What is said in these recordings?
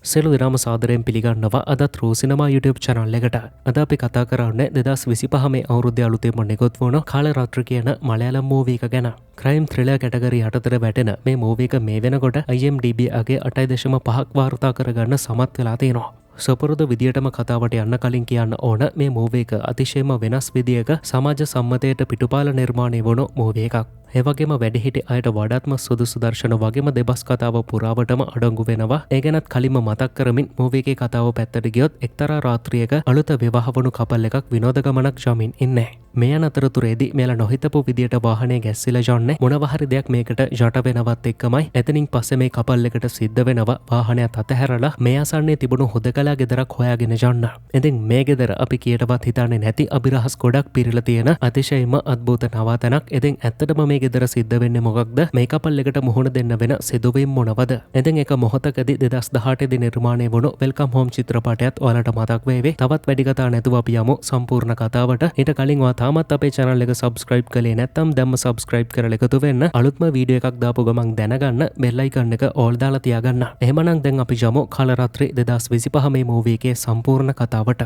සියලු දෙනාම සාදරයෙන් පිළිගන්නවා අදත් රෝ සිනමා YouTube channel එකට. අද අපි කතා කරන්නේ 2025 මේ අවුරුද්දේ අලුතෙන්ම නිකුත් වුණු කාලරාත්‍රි කියන මලයාලම් මූවී එක ගැන. ක්‍රයිම් ත්‍රිලර් කැටගරි යටතට වැටෙන මේ මූවී එක මේ වෙනකොට IMDb අගේ 8.5ක් වාර්තා කරගන්න සමත් වෙලා තියෙනවා. සුපුරුදු විදියටම කතාවට යන්න කලින් කියන්න ඕන මේ මූවී එක අතිශයම වෙනස් විදියක සමාජ සම්මතයට පිටුපාල නිර්මාණය වුණු මූවී එකක්. ඒ වගේම වැඩිහිටි අයට වඩාත්ම සුදුසු දර්ශන වගේම දෙබස් කතාව පුරාවටම අඩංගු වෙනවා. ඒ ගැනත් කලින්ම මතක් කරමින් මූවී එකේ කතාව පැත්තට ගියොත් එක්තරා රාත්‍රියක අලුත විවාහ වුණු කපල් එකක් විනෝද ගමනක් යමින් ඉන්නේ. මේ යන අතරතුරේදී මෙයාලා නොහිතපු විදියට වාහනේ ගැස්සිලා යන්නේ මොනවා හරි දෙයක් මේකට යට වෙනවත් එක්කමයි. එතනින් පස්සේ මේ කපල් එකට සිද්ධ වෙනවා වාහනයත් අතහැරලා මේ ආසන්නයේ තිබුණු හොදකලා ගෙදරක් හොයාගෙන යන්න. ඉතින් මේ ගෙදර අපි කීයටවත් හිතන්නේ නැති අභිරහස් ගොඩක් පිරিলা තියෙන අතිශයින්ම අద్භූත නවාතැනක්. ඉතින් ඇත්තටම මේ ගෙදර සිද්ධ වෙන්නේ මොකක්ද? මේ කපල් එකට මුහුණ දෙන්න වෙන සිදුවීම් මොනවද? ඉතින් එක මොහොතකදී 2018 දී නිර්මාණය වුණු welcome home චිත්‍රපටයත් ඔයාලට මතක් වේවි. තවත් වැඩි කතා නැතුව අපි යමු සම්පූර්ණ කතාවට. ඊට කලින් ඔයා තාමත් අපේ channel එක subscribe කළේ නැත්නම් දැන්ම subscribe කරලා එකතු වෙන්න. අලුත්ම වීඩියෝ එකක් දාපු ගමන් දැනගන්න බෙල් අයිකන් එක ඕල් දාලා තියාගන්න. එහෙමනම් දැන් අපි යමු කාලරාත්‍රි 2025 මේ මූවී එකේ සම්පූර්ණ කතාවට.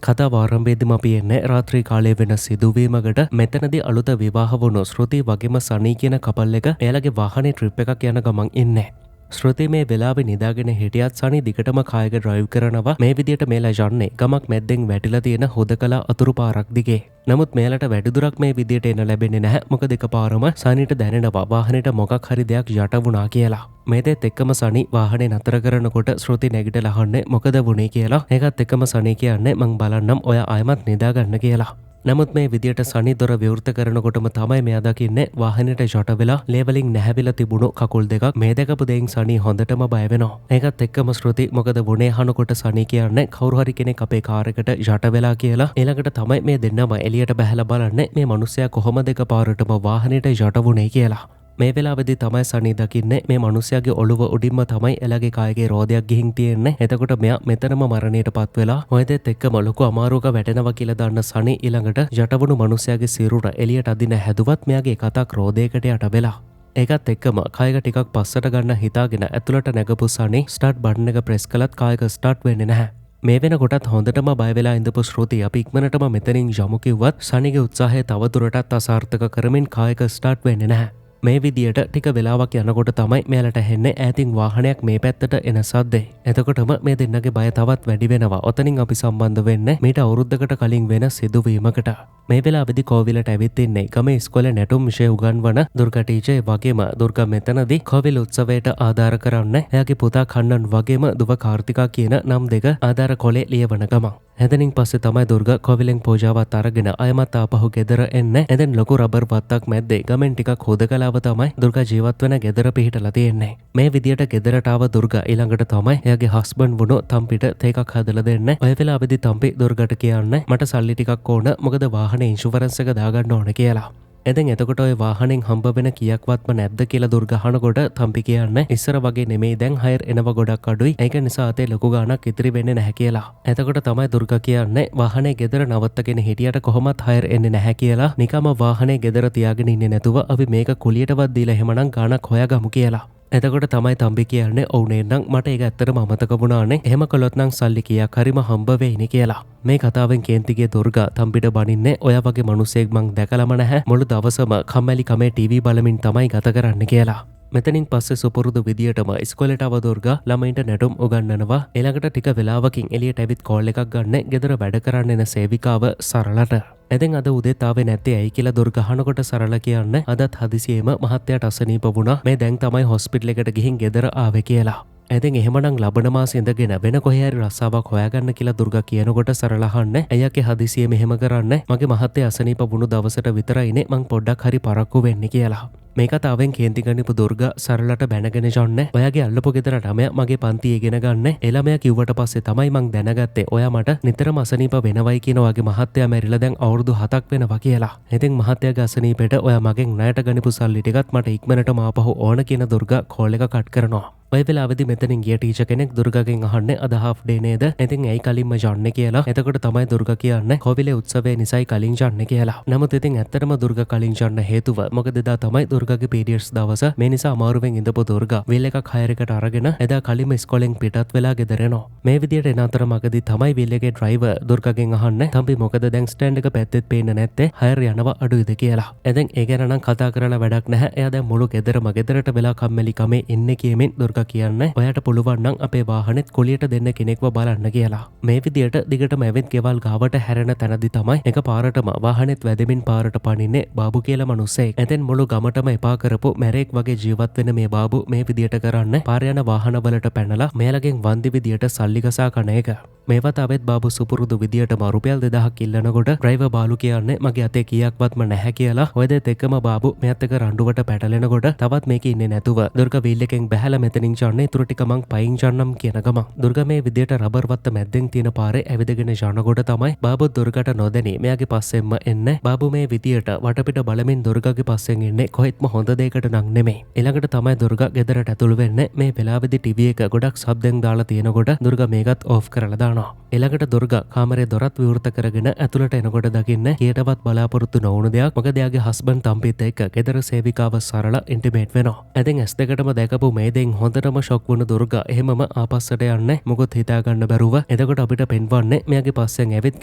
කතාව ආරම්භයේදීම අපි එන්නේ රාත්‍රී කාලයේ වෙන සිදුවීමකට. මෙතනදී අලුත විවාහ වුණු ශ්‍රුති වගේම සනී කියන කපල් එක එයාලගේ වාහනේ ට්‍රිප් එකක් යන ගමන් ඉන්නේ. ශ්‍රුති මේ වෙලාවේ නිදාගෙන හිටියත් සනී දිගටම කායක ඩ්‍රයිව් කරනවා. මේ විදියට මේලා යන්නේ ගමක් මැද්දෙන් වැටිලා තියෙන හොදකලා අතුරු පාරක් දිගේ. නමුත් මෙයාලට වැඩි දුරක් මේ විදියට එන්න ලැබෙන්නේ නැහැ. මොකද එකපාරම සනීට දැනෙනවා වාහනේට මොකක් හරි දෙයක් යට වුණා කියලා. මේ දේත් එක්කම සනී වාහනේ නතර කරනකොට ශ්‍රුති නැගිටලා අහන්නේ මොකද වුනේ කියලා. ඒකත් එක්කම සනී කියන්නේ මං බලන්නම් ඔයා ආයෙමත් නිදා ගන්න කියලා. නමුත් මේ විදියට සනී දොර විවෘත කරනකොටම තමයි මෙයා දකින්නේ වාහනේට යට වෙලා ලේවලින් නැහැවිලා තිබුණු කකුල් දෙකක්. මේ දැකපු දෙයින් සනී හොඳටම බය වෙනවා. ඒකත් එක්කම ශ්‍රුති මොකද වුනේ අහනකොට සනී කියන්නේ කවුරු හරි කෙනෙක් අපේ කාර් එකට යට වෙලා කියලා. ඊළඟට තමයි මේ දෙන්නම එළියට බැහැලා බලන්නේ මේ මිනිස්සයා කොහොමද එකපාරටම වාහනේට යට වුනේ කියලා. මේ වෙලාවේදී තමයි සනී දකින්නේ මේ මිනිස්සයාගේ ඔළුව උඩින්ම තමයි එයාගේ කායගේ රෝදයක් ගිහින් තියෙන්නේ. එතකොට මෙයා මෙතනම මරණයට පත් වෙලා ඔය දෙත් එක්කම ලොකු අමාරුවක වැටෙනවා කියලා දන්න සනී ඊළඟට යටවුණු මිනිස්සයාගේ සිරුර එළියට අදින හැදුවත් මෙයාගේ කතාක් රෝදයකට යට වෙලා. ඒකත් එක්කම කායක ටිකක් පස්සට ගන්න හිතාගෙන ඇතුළට නැගපු සනී ස්ටාර්ට් බටන් එක ප්‍රෙස් කළත් කායක ස්ටාර්ට් වෙන්නේ නැහැ. මේ වෙනකොටත් හොඳටම බය වෙලා ඉඳපු ශ්‍රුති අපි ඉක්මනටම මෙතනින් යමු කිව්වත් සනීගේ උත්සාහය තවදුරටත් අසාර්ථක කරමින් කායක ස්ටාර්ට් වෙන්නේ නැහැ. මේ විදියට ටික වෙලාවක් යනකොට තමයි මෙයාලට ඇහෙන්නේ ඈතින් වාහනයක් මේ පැත්තට එන සද්දේ. එතකොටම මේ දෙන්නගේ බය තවත් වැඩි වෙනවා. ඔතනින් අපි සම්බන්ධ වෙන්නේ මීට අවුරුද්දකට කලින් වෙන සිදුවීමකට. මේ වෙලාවේදී කෝවිලට ඇවිත් ඉන්නේ ගමේ ඉස්කෝලේ නැටුම් විෂය උගන්වන දුර්ගා ටීචර් වගේම දුර්ගා මෙතනදී කෝවිල් උත්සවයට ආධාර කරන්න එයාගේ පුතා කන්නන් වගේම දුව කාර්තිකා කියන නම් දෙක ආධාර කොලේ ලියවන ගමන්. එතනින් පස්සේ තමයි දුර්ගා කෝවිලෙන් පූජාවත් අරගෙන අයමත් ආපහු ගෙදර එන්නේ. එතෙන් ලොකු රබර් වත්තක් මැද්දේ ගමෙන් ටිකක් හොදකලාව තමයි දුර්ගා ජීවත් වෙන ගෙදර පිහිටලා තියෙන්නේ. මේ විදියට ගෙදරට ආව දුර්ගා ඊළඟට තමයි එයාගේ හස්බන්ඩ් වුණු තම්පිට තේ එකක් හදලා දෙන්නේ. ඔය වෙලාවේදී තම්පි දුර්ගාට කියන්නේ මට සල්ලි ටිකක් ඕන, මොකද වාහනේ ඉන්ෂුරන්ස් එක දාගන්න ඕන කියලා. ඉතින් එතකොට ඔය වාහනෙන් හම්බ වෙන කීයක්වත්ම නැද්ද කියලා දුර්ගා අහනකොට තම්පි කියන්නේ ඉස්සර වගේ නෙමෙයි දැන් හයර් එනවා ගොඩක් අඩුයි, ඒක නිසා අතේ ලොකු ගාණක් ඉතිරි වෙන්නේ නැහැ කියලා. එතකොට තමයි දුර්ගා කියන්නේ වාහනේ ගෙදර නවත්තගෙන හිටියට කොහොමත් හයර් එන්නේ නැහැ කියලා. නිකම්ම වාහනේ ගෙදර තියාගෙන ඉන්නේ නැතුව අපි මේක කුලියටවත් දීලා එහෙමනම් ගාණක් හොයාගමු කියලා. එතකොට තමයි තම්බි කියන්නේ ඔව් නේනම් මට ඒක ඇත්තටම අමතක වුණානේ, එහෙම කළොත් නම් සල්ලි කීයක් හරිම හම්බ වෙයිනේ කියලා. මේ කතාවෙන් කේන්ති ගිය දුර්ගා තම්බිට බනින්නේ ඔයා වගේ මිනිස්සෙක් මං දැකලම නැහැ, මුළු දවසම කම්මැලි කමේ ටීවී බලමින් තමයි ගත කරන්නේ කියලා. මෙතනින් පස්සේ සුපුරුදු විදියටම ඉස්කෝලේට ආව දුර්ගා ළමයින්ට නැටුම් උගන්වනවා. ඊළඟට ටික වෙලාවකින් එළියට ඇවිත් කෝල් එකක් ගන්න ගෙදර වැඩ කරන්න එන සේවිකාව සරලට. ඉතින් අද උදේත් ආවේ නැත්තේ ඇයි කියලා දුර්ගා අහනකොට සරල කියන්නේ අදත් හදිසියෙම මහත්තයාට අසනීප වුණා, මේ දැන් තමයි හොස්පිටල් එකට ගිහින් ගෙදර ආවේ කියලා. ඉතින් එහෙමනම් ලබන මාසෙ ඉඳගෙන වෙන කොහේ හරි රස්සාවක් හොයාගන්න කියලා දුර්ගා කියනකොට සරල අහන්නේ ඇයියකේ හදිසියෙම එහෙම කරන්නේ, මගේ මහත්තයා අසනීප වුණු දවසට විතරයිනේ මං පොඩ්ඩක් හරි පරක්කු වෙන්නේ කියලා. මේ කතාවෙන් කේන්ති ගනිපු දුර්ගා සරලට බැනගෙන යන්නේ ඔයාගේ අල්ලපු ගෙදර ළමයා මගේ පන්තියේ ඉගෙන ගන්න, ඒ ළමයා කිව්වට පස්සේ තමයි මං දැනගත්තේ ඔයා මට නිතරම අසනීප වෙනවයි කියන ඔයාගේ මහත්තයා මැරිලා දැන් අවුරුදු 7ක් වෙනවා කියලා. ඉතින් මහත්තයාගේ අසනීපෙට ඔයා මගෙන් ණයට ගනිපු සල්ලි ටිකත් මට ඉක්මනටම ආපහු ඕන කියන දුර්ගා කෝල් එක කට් කරනවා. ඔය වෙලාවේදී මෙතනින් ගිය ටීචර් කෙනෙක් දුර්ගාගෙන් අහන්නේ අද හාෆ් ඩේ නේද? ඉතින් ඇයි කලින්ම යන්නේ කියලා. එතකොට තමයි දුර්ගා කියන්නේ කෝවිලේ උත්සවය නිසායි කලින් යන්නේ කියලා. නමුත් ඉතින් ඇත්තටම දුර්ගා කලින් යන්න හේතුව මොකද එදා තමයි දුර්ගාගේ පීරියඩ්ස් දවස. මේ නිසා අමාරුවෙන් ඉඳපු දුර්ගා වීල් එකක් හයර් එකට අරගෙන එදා කලින්ම ඉස්කෝලෙන් පිටත් වෙලා ගෙදර එනවා. මේ විදියට එන අතර මගදී තමයි වීල් එකේ ඩ්‍රයිවර් දුර්ගාගෙන් අහන්නේ තම්බි මොකද දැන් ස්ටෑන්ඩ් එක පැත්තෙත් පේන්නේ නැත්තේ හයර් යනවා අඩුයිද කියලා. ඉතින් ඒ ගැන නම් කතා කරලා වැඩක් නැහැ. එයා දැන් මුළු ගෙදරම ගෙදරට වෙලා කම්මැලි කමේ ඉන්නේ කියමින් දුර්ගා කියන්නේ ඔයාට පුළුවන් නම් අපේ වාහනේත් කුලියට දෙන්න කෙනෙක්ව බලන්න කියලා. මේ විදියට දිගටම ඇවිත් ගෙවල් ගාවට හැරෙන තැනදී තමයි එක පාරටම වාහනේත් වැදෙමින් පාරට පනින්නේ බාබු කියලා මිනිස්සෙක්. එතෙන් මුළු ගමටම එපා කරපු මැරෙක් වගේ ජීවත් වෙන මේ බාබු මේ විදියට කරන්නේ පාර යන වාහනවලට පැනලා මෙයාලගෙන් වන්දි විදියට සල්ලි ගසා කන එක. මේ වතාවෙත් බාබු සුපුරුදු විදියටම රුපියල් 2000ක් ඉල්ලනකොට ඩ්‍රයිවර් බාලු කියන්නේ මගේ අතේ කීයක්වත්ම නැහැ කියලා. ඔය දෙත් එක්කම බාබු මෙයත් එක්ක රණ්ඩුවට පැටලෙනකොට තවත් මේකේ ඉන්නේ නැතුව දුර්ගා වීල් එකෙන් බැහැලා මෙතනින් යන්නේ ඉතුරු ටික මං පයින් යන්නම් කියන ගමන් දුර්ගා මේ විදියට රබර් වත්ත මැද්දෙන් තියෙන පාරේ ඇවිදගෙන යනකොට තමයි බාබු දුර්ගාට නොදැනී මෙයාගේ පස්සෙන්ම එන්නේ. බාබු මේ විදියට වටපිට බලමින් දුර්ගාගේ පස්සෙන් එන්නේ කොහෙත්ම හොඳ දෙයකට නම් නෙමෙයි. ඊළඟට තමයි දුර්ගා ගෙදරට ඇතුළු වෙන්නේ. මේ වෙලාවේදී ටීවී එක ගොඩක් ශබ්දෙන් දාලා තියෙනකොට දුර්ගා මේකත් ඕෆ් කරලා දානවා. ඊළඟට දුර්ගා කාමරේ දොරත් විවෘත කරගෙන ඇතුළට එනකොට දකින්නේ කීයටවත් බලාපොරොත්තු නොවුණු දෙයක්. මොකද එයාගේ හස්බන්ඩ් තම්පිත් එක්ක ගෙදර සේවිකාව සරල ඉන්ටිමේට් වෙනවා. ඉතින් ඇස් දෙකටම දැකපු මේ දෙයින් හොඳටම ෂොක් වුණු දුර්ගා එහෙමම ආපස්සට යන්නේ මොකොත් හිතා ගන්න බැරුව. එතකොට අපිට පෙන්වන්නේ මෙයාගේ පස්සෙන් ඇවිත්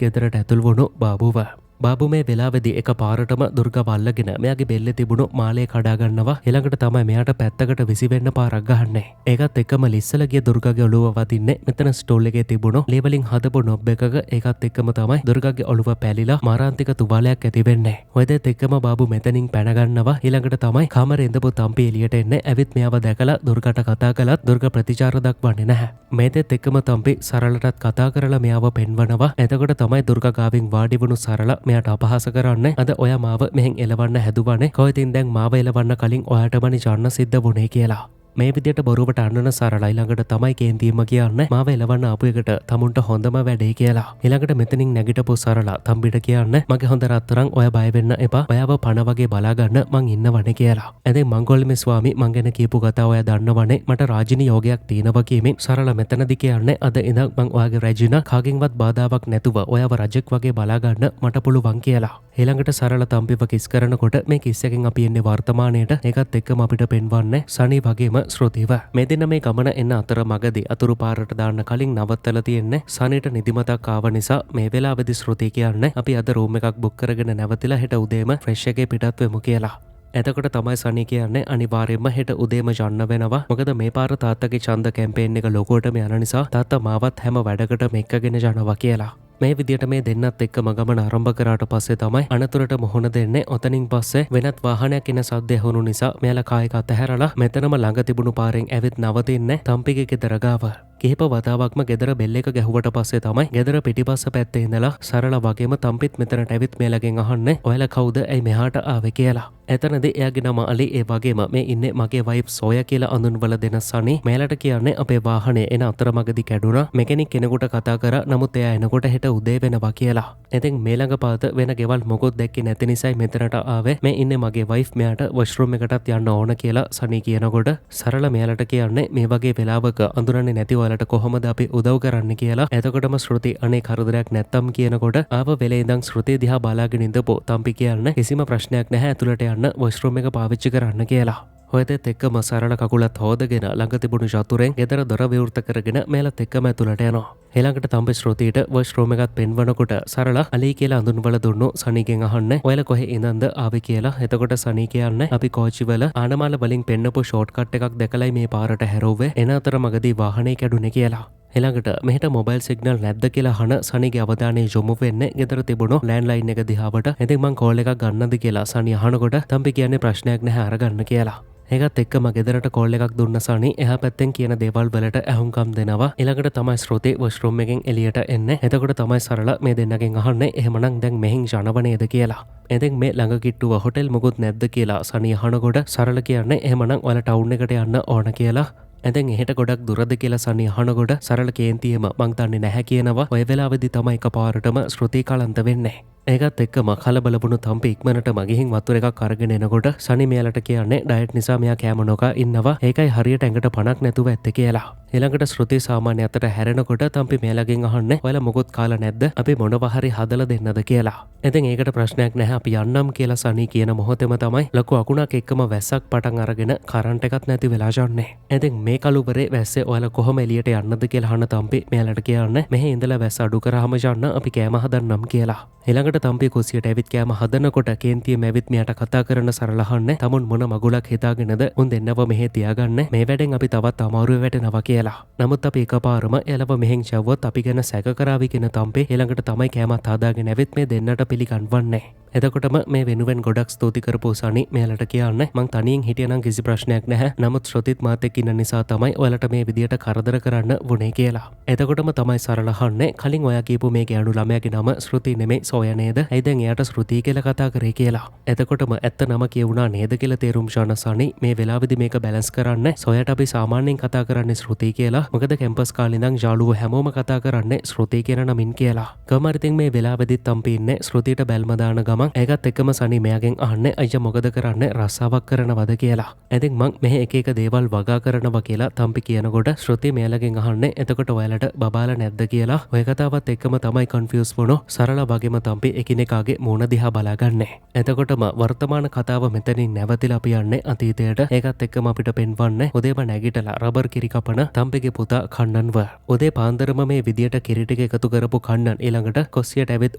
ගෙදරට ඇතුල් වුණු බාබුව. බාබු මේ වෙලාවේදී එක පාරටම දුර්ගාව අල්ලගෙන මෙයාගේ බෙල්ලේ තිබුණු මාලේ කඩා ගන්නවා. ඊළඟට තමයි මෙයාට පැත්තකට විසි වෙන්න පාරක් ගහන්නේ. ඒකත් එක්කම ලිස්සල ගිය දුර්ගාගේ ඔළුව වදින්නේ මෙතන ස්ටෝල් එකේ තිබුණු ලේ වලින් හදපු නොබ් එකක. ඒකත් එක්කම තමයි දුර්ගාගේ ඔළුව පැලිලා මාරාන්තික තුවාලයක් ඇති වෙන්නේ. ඔය දෙත් එක්කම බාබු මෙතනින් පැන ගන්නවා. ඊළඟට තමයි කාමරේ ඉඳපු තම්පි එළියට එන්නේ. ඇවිත් මෙයාව දැකලා දුර්ගාට කතා කළත් දුර්ගා ප්‍රතිචාර දක්වන්නේ නැහැ. මේ දෙත් එක්කම තම්පි සරලටත් කතා කරලා මෙයාව පෙන්වනවා. එතකොට තමයි දුර්ගා ගාවින් වාඩි වුණු සරල මෙයාට අපහාස කරන්නේ අද ඔයා මාව මෙහෙන් එලවන්න හැදුවානේ, කොහෙතින් දැන් මාව එලවන්න කලින් ඔයාටමනි ජන්න සිද්ධ වුණේ කියලා. මේ විදියට බොරුවට අන්නන සරලයි ළඟට තමයි කේන්තියම කියන්නේ මාව එලවන්න ආපු එකට තමුන්ට හොඳම වැඩේ කියලා. ඊළඟට මෙතනින් නැගිටපු සරලා තම්බිට කියන්නේ මගේ හොඳ රත්තරන් ඔයා බය වෙන්න එපා, ඔයාව පණ වගේ බලා ගන්න මං ඉන්නවනේ කියලා. ඉතින් මංගොල්මේ ස්වාමි මං ගැන කියපු කතාව ඔයා දන්නවනේ, මට රාජිනී යෝගයක් තියෙනවා කියමින් සරලා මෙතනදි කියන්නේ අද ඉඳන් මං ඔයාගේ රැජිනා කාගෙන්වත් බාධාවක් නැතුව ඔයාව රජෙක් වගේ බලා ගන්න මට පුළුවන් කියලා. ඊළඟට සරල තම්බිව කිස් කරනකොට මේ කිස් එකෙන් අපි එන්නේ වර්තමානයේට. ඒකත් එක්කම අපිට පෙන්වන්නේ සනි වගේම ශ්‍රුතිව. මේ දෙන්න මේ ගමන එන්න අතර මගදී අතුරු පාරට දාන්න කලින් නවත්තලා තියෙන්නේ සනිට නිදිමතක් ආව නිසා. මේ වෙලාවේදී ශ්‍රුති කියන්නේ අපි අද රූම් එකක් බුක් කරගෙන නැවතිලා හෙට උදේම ෆ්‍රෙෂ් එකේ පිටත් වෙමු කියලා. එතකොට තමයි සනි කියන්නේ අනිවාර්යයෙන්ම හෙට උදේම යන්න වෙනවා. මොකද මේ පාර තාත්තගේ ඡන්ද කැම්පේන් එක ලොකුවටම යන නිසා තාත්තා මාවත් හැම වැඩකටම එක්කගෙන යනවා කියලා. මේ විදියට මේ දෙන්නත් එක්කම ගමන ආරම්භ කරාට පස්සේ තමයි අනතුරට මුහුණ දෙන්නේ. ඔතනින් පස්සේ වෙනත් වාහනයක් එන සද්ද ඇහුණු නිසා මෙයාලා කායක අතහැරලා මෙතනම ළඟ තිබුණු පාරෙන් ඇවිත් නවතින්නේ තම්පිගේ ගෙදර ගාව. කිහිප වතාවක්ම ගෙදර බෙල් එක ගැහුවට පස්සේ තමයි ගෙදර පිටිපස්ස පැත්තේ ඉඳලා සරල වගේම තම්පිත් මෙතනට ඇවිත් මෙයාලගෙන් අහන්නේ ඔයාලා කවුද, ඇයි මෙහාට ආවේ කියලා. එතනදී එයාගේ නම අලි, ඒ වගේම මේ ඉන්නේ මගේ වයිෆ් සෝයා කියලා අඳුන්වලා දෙන සනි මෙයාලට කියන්නේ අපේ වාහනේ එන අතරමඟදී කැඩුනා, මෙකැනික් කෙනෙකුට කතා කරා, නමුත් එයා එනකොට හෙට උදේ වෙනවා කියලා. ඉතින් මේ ළඟ පාත වෙන ගෙවල් මොකොත් දැක්කේ නැති නිසායි මෙතනට ආවේ, මේ ඉන්නේ මගේ වයිෆ්, මෙයාට වොෂ්රූම් එකටත් යන්න ඕන කියලා සනි කියනකොට සරල මෙයාලට කියන්නේ මේ වගේ වෙලාවක අඳුරන්නේ නැති ඔයාලට කොහොමද අපි උදව් කරන්න කියලා. එතකොටම ශ්‍රුති අනේ කරදරයක් නැත්තම් කියනකොට ආව වෙලේ ඉඳන් ශ්‍රුති දිහා බලාගෙන ඉඳපො තම්පි කියන්නේ කිසිම ප්‍රශ්නයක් නැහැ ඇතුළට යන්න වොෂ්රූම් එක පාවිච්චි කරන්න කියලා. ඔය දෙත් එක්කම සරල කකුලත් හොදගෙන ළඟ තිබුණු චතුරෙන් ගෙදර දොර විවෘත කරගෙන මෙයාලත් එක්කම ඇතුළට යනවා. ඊළඟට තම්පි ශ්‍රුතිට වොෂ්රූම් එකත් පෙන්වනකොට සරල අලි කියලා අඳුන්වලා දුන්නු සනීගෙන් අහන්නේ ඔයාලා කොහේ ඉඳන්ද ආවේ කියලා. එතකොට සනී කියන්නේ අපි කෝච්චිවල ආනමාල වලින් පෙන්නපු ෂෝට්කට් එකක් දැකලයි මේ පාරට හැරෙව්වේ, එන අතර මගදී වාහනේ කැඩුනේ කියලා. ඊළඟට මෙහෙට මොබයිල් සිග්නල් නැද්ද කියලා අහන සනීගේ අවධානය යොමු වෙන්නේ ගෙදර තිබුණු ලෑන්ඩ්ලයින් එක දිහාවට. ඉතින් මං කෝල් එකක් ගන්නද කියලා සනී අහනකොට තම්පි කියන්නේ ප්‍රශ්නයක් නැහැ අරගන්න කියලා. ඒකත් එක්කම ගෙදරට කෝල් එකක් දුන්න සනි එහා පැත්තෙන් කියන දේවල් වලට ඇහුම්කම් දෙනවා. ඊළඟට තමයි ශ්‍රුති වොෂ්රූම් එකෙන් එළියට එන්නේ. එතකොට තමයි සරල මේ දෙන්නගෙන් අහන්නේ එහෙමනම් දැන් මෙහෙන් යනව නේද කියලා. ඉතින් මේ ළඟ කිට්ටුව හොටෙල් මොකුත් නැද්ද කියලා සනි අහනකොට සරල කියන්නේ එහෙමනම් ඔයාලා ටවුන් එකට යන්න ඕන කියලා. ඉතින් එහෙට ගොඩක් දුරද කියලා සනි අහනකොට සරල කේන්තියම මං දන්නේ නැහැ කියනවා. ඔය වෙලාවේදී තමයි එකපාරටම ශ්‍රුති කලන්ත වෙන්නේ. ඒකත් එක්කම කලබල වුණු තම්පි ඉක්මනටම ගිහින් වතුර එකක් අරගෙන එනකොට සනි මෙයාලට කියන්නේ ඩයට් නිසා මෙයා කෑම නොකා ඉන්නවා, ඒකයි හරියට ඇඟට පණක් නැතුව ඇත්තේ කියලා. ඊළඟට ශ්‍රුති සාමාන්‍ය අතට හැරෙනකොට තම්පි මෙයාලගෙන් අහන්නේ ඔයාලා මොකොත් කාලා නැද්ද, අපි මොනවා හරි හදලා දෙන්නද කියලා. ඉතින් ඒකට ප්‍රශ්නයක් නැහැ අපි යන්නම් කියලා සනි කියන මොහොතේම තමයි ලොකු අකුණක් එක්කම වැස්සක් පටන් අරගෙන කරන්ට් එකක් නැති වෙලා යන්නේ. ඉතින් මේ කළුවරේ වැස්සේ ඔයාලා කොහොම එළියට යන්නද කියලා අහන තම්පි මෙයාලට කියන්නේ මෙහෙ ඉඳලා වැස්ස අඩු කරාම යන්න අපි කෑම හදන්නම් කියලා. ඊළඟට තම්පි කුස්සියට ඇවිත් කෑම හදනකොට කේන්තියම ඇවිත් මෙයාට කතා කරන සරල අහන්නේ තමුන් මොන මගුලක් හිතාගෙනද උන් දෙන්නව මෙහෙ තියාගන්නේ, මේ වැඩෙන් අපි තවත් අමාරුවේ වැටෙනවා කියලා. නමුත් අපි එකපාරම එළව මෙහෙන් ජවුවොත් අපි ගැන සැක කරાવી කියන තම්පි ඊළඟට තමයි කෑමත් හදාගෙන ඇවිත් මේ දෙන්නට පිළිගන්වන්නේ. එතකොටම මේ වෙනුවෙන් ගොඩක් ස්තුති කරපු සනි මෙයාලට කියන්නේ මං තනියෙන් හිටියනම් කිසි ප්‍රශ්නයක් නැහැ, නමුත් ශ්‍රුතිත් මාත් එක්ක ඉන්න නිසා තමයි ඔයාලට මේ විදියට කරදර කරන්න වුණේ කියලා. එතකොටම තමයි සරල අහන්නේ කලින් ඔයා කියපු මේ ගෑනු ළමයාගේ නම ශ්‍රුති නෙමෙයි සෝයා නේද, ඇයි දැන් එයාට ශ්‍රුති කියලා කතා කරේ කියලා. එතකොටම ඇත්ත නම කියවුණා නේද කියලා තේරුම් ගන්න සනි මේ වෙලාවේදී මේක බැලන්ස් කරන්න සෝයාට අපි සාමාන්‍යයෙන් කතා කරන්නේ ශ්‍රුති කියලා, මොකද කැම්පස් කාලේ ඉඳන් යාළුවෝ හැමෝම කතා කරන්නේ ශ්‍රුති කියන නමින් කියලා. කොහොම හරි ඉතින් මේ වෙලාවේදීත් තම්පි ඉන්නේ ශ්‍රුතිට බැල්ම දාන ගමන්. ඒකත් එක්කම සනි මෙයාගෙන් අහන්නේ අයියා මොකද කරන්නේ, රස්සාවක් කරනවද කියලා. ඉතින් මං මෙහෙ එක එක දේවල් වගා කරනවා කියලා තම්පි කියනකොට ශ්‍රුති මෙයාලගෙන් අහන්නේ එතකොට ඔයාලට බබාලා නැද්ද කියලා. ඔය කතාවත් එක්කම තමයි කන්ෆියුස් වුණෝ සරල වගේම තම්පි එකිනෙකාගේ මූණ දිහා බලාගන්නේ. එතකොටම වර්තමාන කතාව මෙතනින් නැවතිලා අපි යන්නේ අතීතයට. ඒකත් එක්කම අපිට පෙන්වන්නේ උදේම නැගිටලා රබර් කිරි කපන තම්පිගේ පුතා කන්නන්ව. උදේ පාන්දරම මේ විදියට කිරි ටික එකතු කරපු කන්නන් ඊළඟට කොස්සියට ඇවිත්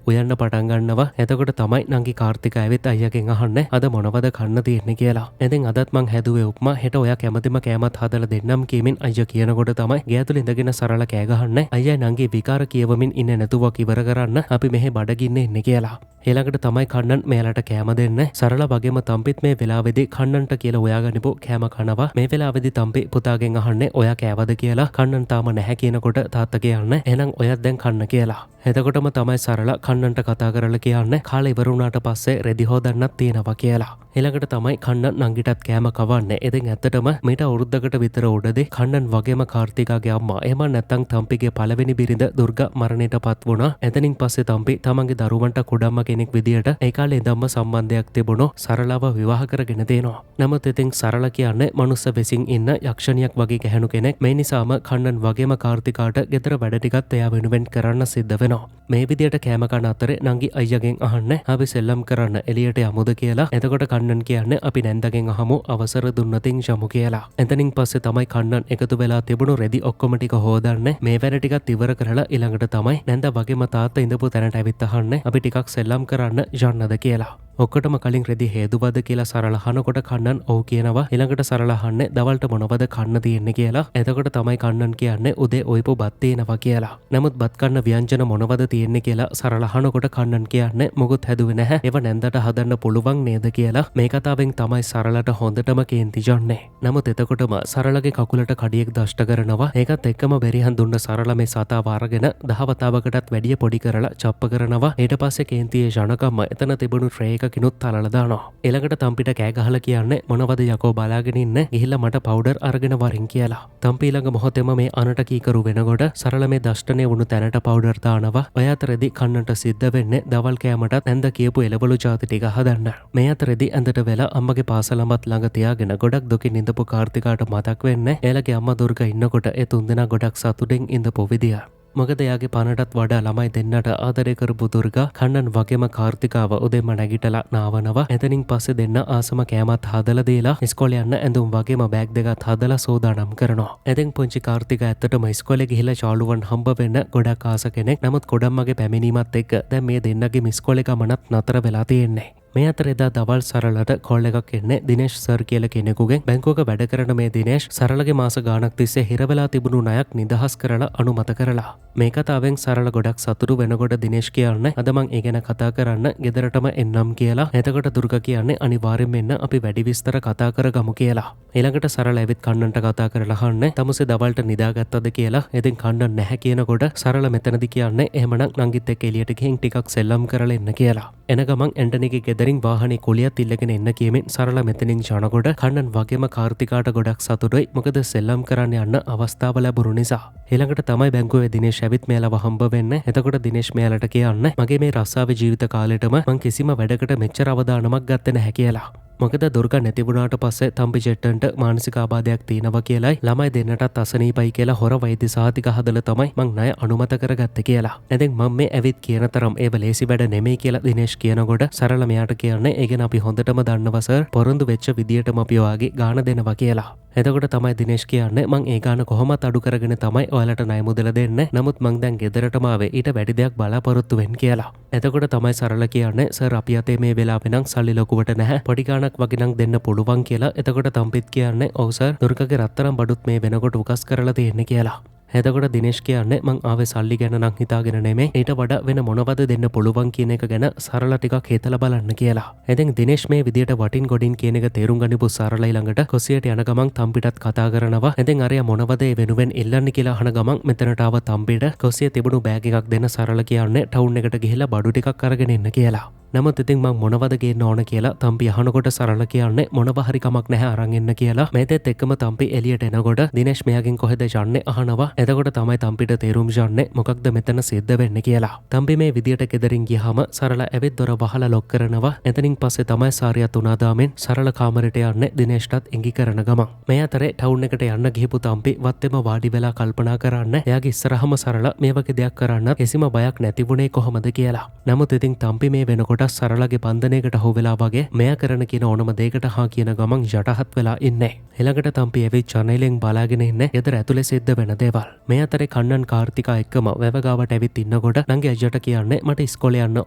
උයන්න පටන් ගන්නවා. එතකොට තමයි නංගි කාර්තික ඇවිත් අයියාගෙන් අහන්නේ අද මොනවද කන්න තියෙන්නේ කියලා. ඉතින් අදත් මං හැදුවේ උප්මා, හෙට ඔයා කැමතිම කෑමත් හදලා දෙන්නම් කියමින් අයියා කියනකොට තමයි ගේ ඇතුළේ ඉඳගෙන සරල කෑ ගහන්නේ අයියා නංගි විකාර කියවමින් ඉන්නේ නැතුව ඉවර කරන්න අපි මෙහෙ බඩගින්නේ ඉන්නේ කියලා. ඊළඟට තමයි කන්නන් මෙයාලට කෑම දෙන්නේ. සරල වගේම තම්පිත් මේ වෙලාවේදී කන්නන්ට කියලා ඔයාගනිපු කෑම කනවා. මේ වෙලාවේදී තම්පි පුතාගෙන් අහන්නේ ඔයා කෑවද කියලා. කන්නන් තාම නැහැ කියනකොට තාත්තා කියන්නේ එහෙනම් ඔයත් දැන් කන්න කියලා. එතකොටම තමයි සරල කන්නන්ට කතා කරලා කියන්නේ කාලේ ඉවර වුණාට පස්සේ රෙදි හොදන්නත් තියෙනවා කියලා. ඊළඟට තමයි කන්නන් නංගිටත් කෑම කවන්නේ. ඉතින් ඇත්තටම මීට අවුරුද්දකට විතර උඩදී කන්නන් වගේම කාර්තිකාගේ අම්මා එහෙම නැත්නම් තම්පිගේ පළවෙනි බිරිඳ දුර්ගා මරණයට පත් වුණා. එතනින් පස්සේ තම්පි තමන්ගේ දරුවන්ට කුඩම්ම කෙනෙක් විදියට ඒ කාලේ ඉඳන්ම සම්බන්ධයක් තිබුණු සරලව විවාහ කරගෙන දෙනවා. නමුත් ඉතින් සරල කියන්නේ මනුස්ස වෙසින් ඉන්න යක්ෂණියක් වගේ ගැහැණු කෙනෙක්. මේ නිසාම කන්නන් වගේම කාර්තිකාට ගෙදර වැඩ ටිකත් එයා වෙනුවෙන් කරන්න සිද්ධ වෙනවා. මේ විදියට කෑම කන අතරේ නංගි අයියාගෙන් අහන්නේ අපි සෙල්ලම් කරන්න එළියට යමුද කියලා. එතකොට කන්නන් කියන්නේ අපි නැන්දගෙන් අහමු අවසර දුන්නතින් යමු කියලා. එතනින් පස්සේ තමයි කන්නන් එකතු වෙලා තිබුණු රෙදි ඔක්කොම ටික හොදන්නේ. මේ වැඩ ටිකත් ඉවර කරලා ඊළඟට තමයි නැන්දා වගේම තාත්තා ඉඳපු තැනට ඇවිත් අහන්නේ අපි ටිකක් සෙල්ලම් කරන්න යන්නද කියලා. ඔක්කොටම කලින් රෙදි හේදුවද කියලා සරල අහනකොට කන්නන් ඔව් කියනවා. ඊළඟට සරල අහන්නේ දවල්ට මොනවද කන්න තියෙන්නේ කියලා. එතකොට තමයි කන්නන් කියන්නේ උදේ ඔයපු බත් තියෙනවා කියලා. නමුත් බත් කන්න ව්‍යංජන මොනවද තියෙන්නේ කියලා සරල අහනකොට කන්නන් කියන්නේ මොකුත් හැදුවේ නැහැ, ඒව නැන්දට හදන්න පුළුවන් නේද කියලා. මේ කතාවෙන් තමයි සරලට හොඳටම කේන්ති යන්නේ. නමුත් එතකොටම සරලගේ කකුලට කඩියෙක් දෂ්ට කරනවා. ඒකත් එක්කම බෙරිහන් දුන්න සරල මේ සතාව අරගෙන 10 වතාවකටත් වැඩිය පොඩි කරලා චප්ප කරනවා. ඊට පස්සේ කේන්තියේ ජනකම්ම එතන තිබුණු ට්‍රේ එක කිනුත් තලලා දානවා. ඊළඟට තම්පිට කෑ ගහලා කියන්නේ මොනවද යකෝ බලාගෙන ඉන්නේ, ගිහිල්ලා මට පවුඩර් අරගෙන වරින් කියලා. තම්පි ඊළඟ මොහොතේම මේ අනට කීකරු වෙනකොට සරල මේ දෂ්ටනය වුණු තැනට පවුඩර් දානවා. ඔය අතරේදී කන්නට සිද්ධ වෙන්නේ දවල් කෑමටත් නැන්ද කියපු එළවලු ජාති ටික හදන්න. මේ අතරේදී ඇඳට වෙලා අම්මගේ පාසලමත් ළඟ තියාගෙන ගොඩක් දුකින් ඉඳපු කාර්තිකාට මතක් වෙන්නේ එයාලගේ අම්මා දුර්ගා ඉන්නකොට ඒ තුන්දෙනා ගොඩක් සතුටින් ඉඳපු විදිය. මොකද එයාගේ පණටත් වඩා ළමයි දෙන්නට ආදරය කරපු දුර්ගා කන්නන් වගේම කාර්තිකාව උදේම නැගිටලා නාවනවා. එතනින් පස්සේ දෙන්න ආසම කෑමත් හදලා දීලා ඉස්කෝලේ යන්න ඇඳුම් වගේම බෑග් දෙකත් හදලා සූදානම් කරනවා. එතෙන් පුංචි කාර්තිකා ඇත්තටම ඉස්කෝලේ ගිහිල්ලා යාළුවන් හම්බ වෙන්න ගොඩක් ආස කෙනෙක්. නමුත් කොඩම්මගේ පැමිණීමත් එක්ක දැන් මේ දෙන්නගේ ඉස්කෝලේ ගමනත් නතර වෙලා තියෙන්නේ. මේ අතර එදා දවල් සරලට කෝල් එකක් එන්නේ දිනේෂ් සර් කියලා කෙනෙකුගෙන්. බැංකුවක වැඩ කරන මේ දිනේෂ් සරලගේ මාස ගාණක් තිස්සේ හිර වෙලා තිබුණු ණයක් නිදහස් කරලා අනුමත කරලා. මේ කතාවෙන් සරල ගොඩක් සතුටු වෙනකොට දිනේෂ් කියන්නේ අද මං ඒ ගැන කතා කරන්න ගෙදරටම එන්නම් කියලා. එතකොට දුර්ගා කියන්නේ අනිවාර්යෙන්ම එන්න අපි වැඩි විස්තර කතා කරගමු කියලා. ඊළඟට සරල ඇවිත් කන්නන්ට කතා කරලා අහන්නේ තමුසේ දවල්ට නිදාගත්තද කියලා. ඉතින් කන්නන් නැහැ කියනකොට සරල මෙතනදි කියන්නේ එහෙමනම් නංගිත් එක්ක එළියට ගිහින් ටිකක් සෙල්ලම් කරලා එන්න කියලා. එන ගමන් ඇන්ටනිගේ ගෙදර ගෙදරින් වාහනේ කුලියත් ඉල්ලගෙන එන්න කියමින් සරල මෙතනින් යනකොට කන්නන් වගේම කාර්තිකාට ගොඩක් සතුටුයි. මොකද සෙල්ලම් කරන්න යන්න අවස්ථාව ලැබුණු නිසා. ඊළඟට තමයි බැංකුවේ දිනේෂ් ඇවිත් මෙයාලව හම්බ වෙන්නේ. එතකොට දිනේෂ් මෙයාලට කියන්නේ මගේ මේ රස්සාවේ ජීවිත කාලෙටම මං කිසිම වැඩකට මෙච්චර අවදානමක් ගත්තේ නැහැ කියලා. මොකද දුර්ගා නැති වුණාට පස්සේ තම්පි චෙට්ටන්ට මානසික ආබාධයක් තියෙනවා කියලායි ළමයි දෙන්නටත් අසනීපයි කියලා හොර වෛද්‍ය සහතික හදලා තමයි මං ණය අනුමත කරගත්තේ කියලා. ඉතින් මං මේ ඇවිත් කියන තරම් ඒව ලේසි වැඩ නෙමෙයි කියලා දිනේෂ් කියනකොට සරල මෙයාට කියන්නේ ඒ ගැන අපි හොඳටම දන්නවා සර්, පොරොන්දු වෙච්ච විදියටම අපි ඔයාගේ ගාණ දෙනවා කියලා. එතකොට තමයි දිනේෂ් කියන්නේ මං ඒ ගාණ කොහොමත් අඩු කරගෙන තමයි ඔයාලට ණය මුදල දෙන්නේ. නමුත් මං දැන් ගෙදරටම ආවේ ඊට වැඩි දෙයක් බලාපොරොත්තු වෙන්න කියලා. එතකොට තමයි සරල කියන්නේ සර් අපි අතේ මේ වෙලාවේ නම් සල්ලි ලොකුවට නැහැ, පොඩි ගාණක් වගේ නම් දෙන්න පුළුවන් කියලා. එතකොට තම්පිත් කියන්නේ ඔව් සර්, දුර්ගගේ රත්තරන් බඩුත් මේ වෙනකොට උකස් කරලා තියෙන්නේ කියලා. එතකොට දිනේෂ් කියන්නේ මං ආවේ සල්ලි ගැන නම් හිතාගෙන නෙමෙයි, ඊට වඩා වෙන මොනවද දෙන්න පුළුවන් කියන එක ගැන සරල ටිකක් හිතලා බලන්න කියලා. ඉතින් දිනේෂ් මේ විදියට වටින් ගොඩින් කියන එක තේරුම් ගනිපු සරල ඊළඟට කොසියට යන ගමන් තම්පිටත් කතා කරනවා. ඉතින් අරයා මොනවද ඒ වෙනුවෙන් ඉල්ලන්නේ කියලා අහන ගමන් මෙතනට ආව තම්පිට කොසිය තිබුණු බෑග් එකක් දෙන සරල කියන්නේ ටවුන් එකට ගිහිල්ලා බඩු ටිකක් අරගෙන එන්න කියලා. නමුත් ඉතින් මං මොනවද ගේන්න ඕන කියලා තම්පි අහනකොට සරල කියන්නේ මොනව හරි කමක් නැහැ අරන් එන්න කියලා. මේතෙත් එක්කම තම්පි එළියට එනකොට දිනේෂ් මෙයාගෙන් කොහෙද යන්නේ අහනවා. එතකොට තමයි තම්පිට තේරුම් යන්නේ මොකක්ද මෙතන සිද්ධ වෙන්නේ කියලා. තම්පි මේ විදියට ගෙදරින් ගියාම සරල ඇවිත් දොර වහලා ලොක් කරනවා. එතනින් පස්සේ තමයි සාරියා තුනාදාමෙන් සරල කාමරයට යන්නේ දිනේෂ්ටත් ඉඟි කරන ගමන්. මේ අතරේ ටවුන් එකට යන්න ගිහපු තම්පි වත්තෙම වාඩි වෙලා කල්පනා කරන්න එයාගේ ඉස්සරහම සරල මේ වගේ දෙයක් කරන්න කිසිම බයක් නැති වුණේ කොහොමද කියලා. නමුත් ඉතින් තම්පි මේ වෙනකොට සරලගේ බන්ධනයකට අහු වෙලා වගේ මෙයා කරන කියන ඕනම දෙයකට හා කියන ගමන් යටහත් වෙලා ඉන්නේ. ඊළඟට තම්පි ඇවිත් ජනේලෙන් බලාගෙන ඉන්නේ ගෙදර ඇතුලේ සිද්ධ වෙන දේවල්. මේ අතරේ කන්නන් කාර්තිකා එක්කම වැව ගාවට ඇවිත් ඉන්නකොට නංගි අයියට කියන්නේ මට ඉස්කෝලේ යන්න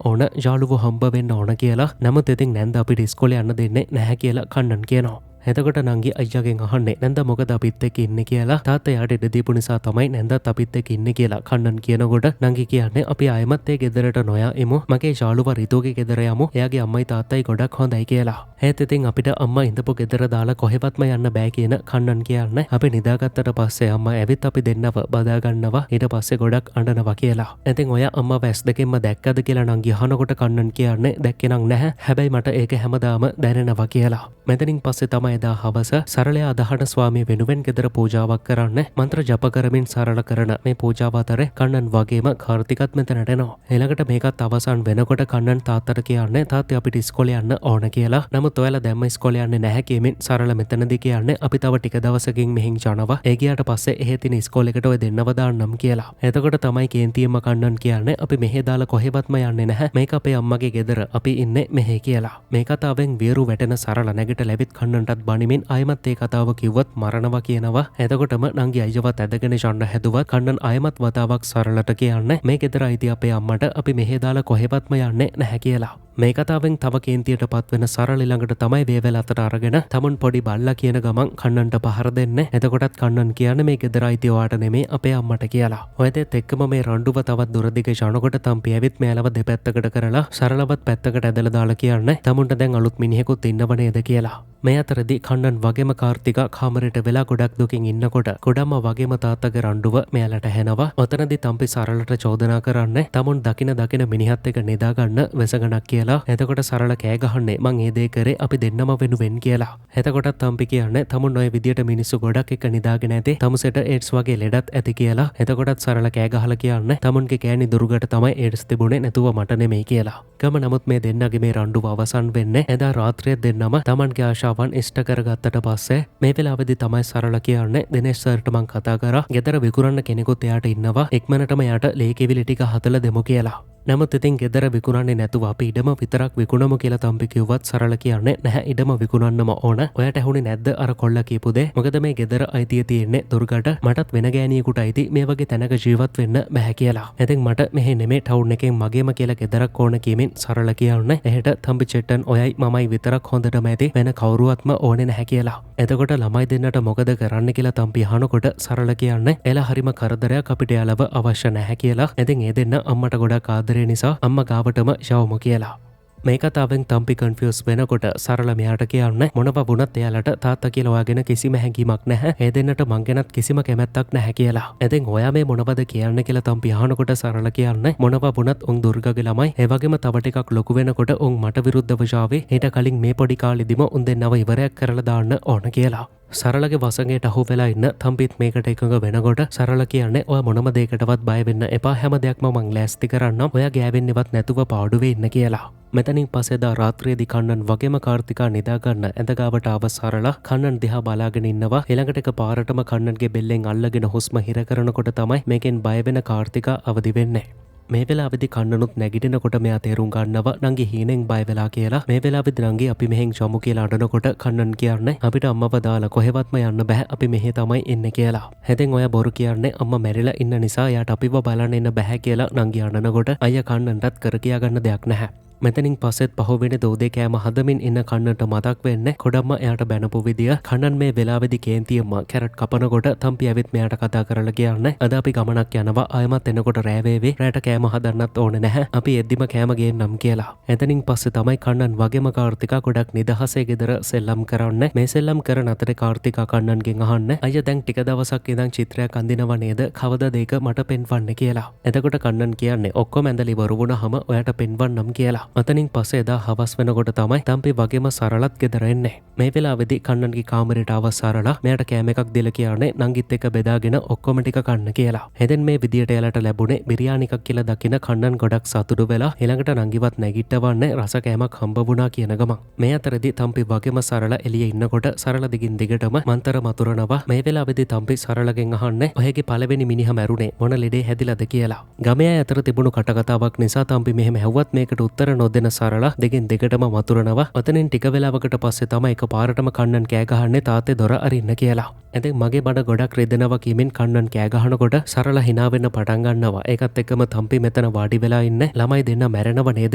ඕන, යාළුවෝ හම්බ වෙන්න ඕන කියලා. නමුත් ඉතින් නැන්ද අපිට ඉස්කෝලේ යන්න දෙන්නේ නැහැ කියලා කන්නන් කියනවා. එතකොට නංගි අයියාගෙන් අහන්නේ නැන්ද මොකද අපිත් එක්ක ඉන්නේ කියලා. තාත්තා යාට ඉඩ දීපු නිසා තමයි නැන්දත් අපිත් එක්ක ඉන්නේ කියලා කන්නන් කියනකොට නංගි කියන්නේ අපි ආයෙමත් ඒ ගෙදරට නොයා එමු, මගේ යාළුවා රිතුගේ ගෙදර යමු, එයාගේ අම්මයි තාත්තයි ගොඩක් හොඳයි කියලා. ඒත් ඉතින් අපිට අම්මා ඉඳපු ගෙදර දාලා කොහෙවත්ම යන්න බෑ කියන කන්නන් කියන්නේ අපි නිදාගත්තට පස්සේ අම්මා ඇවිත් අපි දෙන්නව බදා ගන්නවා, ඊට පස්සේ ගොඩක් අඬනවා කියලා. ඉතින් ඔයා අම්මව ඇස් දෙකෙන්ම දැක්කද කියලා නංගි අහනකොට කන්නන් කියන්නේ දැක්කේ නම් නැහැ, හැබැයි මට ඒක හැමදාම දැනෙනවා කියලා. මෙතනින් පස්සේ තමයි එදා හවස සරලයා අදහන ස්වාමිය වෙනුවෙන් ගෙදර පූජාවක් කරන්න මන්ත්‍ර ජප කරමින් සරල කරන මේ පූජාව අතරේ කන්නන් වගේම කාර්තිකත් මෙතනට එනවා. ඊළඟට මේකත් අවසන් වෙනකොට කන්නන් තාත්තට කියන්නේ තාත්තේ අපිට ඉස්කෝලේ යන්න ඕන කියලා. නමුත් ඔයාලා දැම්ම ඉස්කෝලේ යන්නේ නැහැ කියමින් සරල මෙතනදී කියන්නේ අපි තව ටික දවසකින් මෙහෙන් යනවා, ඒ ගියාට පස්සේ එහෙ තියෙන ඉස්කෝලේකට ඔය දෙන්නව දාන්නම් කියලා. එතකොට තමයි කේන්තියෙම කන්නන් කියන්නේ අපි මෙහෙ දාලා කොහෙවත්ම යන්නේ නැහැ, මේක අපේ අම්මගේ ගෙදර, අපි ඉන්නේ මෙහෙ කියලා. මේ කතාවෙන් වියරු වැටෙන සරල නැගිට ලැබිත් කන්නන්ටත් බනිමින් ආයෙමත් ඒ කතාව කිව්වත් මරනවා කියනවා. එතකොටම නංගි අයියවත් ඇදගෙන යන්න හැදුවත් කන්නන් ආයෙමත් වතාවක් සරලට කියන්නේ මේ ගෙදර අයිති අපේ අම්මට, අපි මෙහෙ දාලා කොහෙවත්ම යන්නේ නැහැ කියලා. මේ කතාවෙන් තව කේන්තියට පත්වෙන සරල ළඟට තමයි වේවැල අතට අරගෙන තමුන් පොඩි බල්ලා කියන ගමන් කන්නන්ට පහර දෙන්නේ. එතකොටත් කන්නන් කියන්නේ මේ ගෙදර අයිති ඔයාට නෙමෙයි අපේ අම්මට කියලා. ඔය දෙත් එක්කම මේ රණ්ඩුව තවත් දුර දිග යනකොට තම්පි ඇවිත් මෙයාලව දෙපැත්තකට කරලා සරලවත් පැත්තකට ඇදලා දාලා කියන්නේ තමුන්ට දැන් අලුත් මිනිහෙකුත් ඉන්නව නේද කියලා. මේ අතරදී කන්නන් වගේම කාර්තිකා කාමරයට වෙලා ගොඩක් දුකින් ඉන්නකොට ගොඩම්ම වගේම තාත්තගේ රණ්ඩුව මෙයාලට ඇහෙනවා. ඔතනදී තම්පි සරලට චෝදනා කරන්නේ තමුන් දකින දකින මිනිහත් එක්ක නිදා ගන්න වෙසගණක් කියලා. එතකොට සරල කෑ ගහන්නේ මං ඒ දේ කරේ අපි දෙන්නම වෙනුවෙන් කියලා. එතකොටත් තම්පි කියන්නේ තමුන් ඔය විදියට මිනිස්සු ගොඩක් එක්ක නිදාගෙන ඇති, තමුසෙට ඒඩ්ස් වගේ ලෙඩත් ඇති කියලා. එතකොටත් සරල කෑ ගහලා කියන්නේ තමුන්ගේ කෑණි දුර්ගට තමයි ඒඩ්ස් තිබුණේ නැතුව මට නෙමෙයි කියලා. ගම නමුත් මේ දෙන්නගේ මේ රණ්ඩුව අවසන් වෙන්නේ එදා රාත්‍රියේ දෙන්නම තමන්ගේ ආශාවන් ඉෂ්ට කරගත්තට පස්සේ. මේ වෙලාවේදී තමයි සරල කියන්නේ දිනේෂ් සර්ට මං කතා කරා, ගෙදර විකුණන්න කෙනෙකුත් එයාට ඉන්නවා, ඉක්මනටම එයාට ලේ කෙවිලි ටික හදලා දෙමු කියලා. නමුත් ඉතින් ගෙදර විකුණන්නේ නැතුව අපි ඉඩම විතරක් විකුණමු කියලා තම්පි කිව්වත් සරල කියන්නේ නැහැ ඉඩම විකුණන්නම ඕන. ඔයාට ඇහුනේ නැද්ද අර කොල්ලා කියපු දේ? මොකද මේ ගෙදර අයිතිය තියෙන්නේ දුර්ගට, මටත් වෙන ගෑණියෙකුට අයිති මේ වගේ තැනක ජීවත් වෙන්න බැහැ කියලා. ඉතින් මට මෙහෙ නෙමේ ටවුන් එකෙන් මගේම කියලා ගෙදරක් ඕන කියමින් සරල කියන්නේ එහෙට තම්පි චෙට්ටන් ඔයයි මමයි විතරක් හොඳටම ඇති, වෙන කවුරුවත්ම ඕනේ නැහැ කියලා. එතකොට ළමයි දෙන්නට මොකද කරන්න කියලා තම්පි අහනකොට සරල කියන්නේ එලා හරිම කරදරයක් අපිට යාලව අවශ්‍ය නැහැ කියලා. ඉතින් ඒ දෙන්න අම්මට ගොඩක් ආදරේ නිසා අම්මා ගාවටම යවමු කියලා. මේ කතාවෙන් තම්පි කන්ෆියුස් වෙනකොට සරල මෙයාට කියන්නේ මොනවා වුණත් එයාලට තාත්තා කියලා ඔයාගෙන කිසිම හැඟීමක් නැහැ. ඒ දෙන්නට මං ගැනත් කිසිම කැමැත්තක් නැහැ කියලා. ඉතින් ඔයා මේ මොනවද කියන්නේ කියලා තම්පි අහනකොට සරල කියන්නේ මොනවා වුණත් උන් දුර්ගගේ ළමයි. ඒ වගේම තව ටිකක් ලොකු වෙනකොට උන් මට විරුද්ධව ජාවේ. ඊට කලින් මේ පොඩි කාලෙදිම උන් දෙන්නව ඉවරයක් කරලා දාන්න ඕන කියලා. සරලගේ වසඟයට අහු වෙලා ඉන්න තම්පිත් මේකට එකඟ වෙනකොට සරල කියන්නේ ඔයා මොනම දෙයකටවත් බය වෙන්න එපා. හැම දෙයක්ම මං ලෑස්ති කරන්නම්. ඔයා ගෑවෙන්නේවත් නැතුව පාඩුවේ ඉන්න කියලා. මෙතනින් පස්සේ දා රාත්‍රියේදී කන්නන් වගේම කාර්තිකා නිදා ගන්න ඇඳ ගාවට ආව සරලා කන්නන් දිහා බලාගෙන ඉන්නවා. ඊළඟට එක පාරටම කන්නන්ගේ බෙල්ලෙන් අල්ලගෙන හුස්ම හිර කරනකොට තමයි මේකෙන් බය වෙන කාර්තිකා අවදි වෙන්නේ. මේ වෙලාවේදී කන්නනුත් නැගිටිනකොට මෙයා තේරුම් ගන්නවා නංගි හීනෙන් බය වෙලා කියලා. මේ වෙලාවේදී නංගි අපි මෙහෙන් ජමු කියලා අඬනකොට කන්නන් කියන්නේ අපිට අම්මව දාලා කොහෙවත්ම යන්න බෑ, අපි මෙහෙ තමයි ඉන්නේ කියලා. ඉතින් ඔයා බොරු කියන්නේ අම්මා මැරිලා ඉන්න නිසා එයාට අපිව බලන්න එන්න බෑ කියලා නංගි අඬනකොට අයියා කන්නන්ටත් කර කියා ගන්න දෙයක් නැහැ. මෙතනින් පස්සෙත් පහුවෙන දෝදේ කෑම හදමින් ඉන්න කන්නන්ට මතක් වෙන්නේ කොඩම්ම එයාට බැනපු විදිය. කන්නන් මේ වෙලාවේදී කේන්තියෙන්ම කැරට් කපනකොට තම්පි ඇවිත් මෙයාට කතා කරලා කියන්නේ අද අපි ගමනක් යනවා, ආයෙමත් එනකොට රෑ වේවි, රෑට කෑම හදන්නත් ඕනේ නැහැ, අපි එද්දිම කෑම ගේන්නම් කියලා. එතනින් පස්සේ තමයි කන්නන් වගේම කාර්තිකා ගොඩක් නිදහසේ ගෙදර සෙල්ලම් කරන්නේ. මේ සෙල්ලම් කරන අතරේ කාර්තිකා කන්නන්ගෙන් අහන්නේ අයියා දැන් ටික දවසක් ඉඳන් චිත්‍රයක් අඳිනව නේද, කවදද ඒක මට පෙන්වන්න කියලා. එතකොට කන්නන් කියන්නේ ඔක්කොම ඇඳලා ඉවර වුණාම ඔයාට පෙන්වන්නම් කියලා. අතනින් පස්සේ එදා හවස් වෙනකොට තමයි තම්පි වගේම සරලත් ගෙදර එන්නේ. මේ වෙලාවේදී කන්නන්ගේ කාමරේට ආව සරලා මෙයාට කෑම එකක් දීලා කියන්නේ නංගිත් එක්ක බෙදාගෙන ඔක්කොම ටික කන්න කියලා. එතෙන් මේ විදියට එයාලට ලැබුණේ බිරියානි එකක් කියලා දකින කන්නන් ගොඩක් සතුටු වෙලා ඊළඟට නංගිවත් නැගිටවන්නේ රස කෑමක් හම්බ වුණා කියන ගමන්. මේ අතරේදී තම්පි වගේම සරලා එළියේ ඉන්නකොට සරල දිගින් දිගටම මන්තර මතුරනවා. මේ වෙලාවේදී තම්පි සරලගෙන් අහන්නේ ඔයගේ පළවෙනි මිනිහා මැරුණේ මොන ලෙඩේ හැදිලාද කියලා. ගමේ අය අතර තිබුණු කටකතාවක් නිසා තම්පි මෙහෙම ඇහුවත් මේකට උත්තර නොදෙන සරලා දෙකින් දෙකටම මතුරනවා. ඔතනින් ටික වෙලාවකට පස්සේ තමයි එක පාරටම කන්නන් කෑ ගහන්නේ තාත්තේ දොර අරින්න කියලා. ඉතින් මගේ බඩ ගොඩක් රිදෙනවා කියමින් කන්නන් කෑ ගහනකොට සරලා hina වෙන්න පටන් ගන්නවා. ඒකත් එක්කම තම්පි මෙතන වාඩි වෙලා ඉන්නේ ළමයි දෙන්න මැරෙනව නේද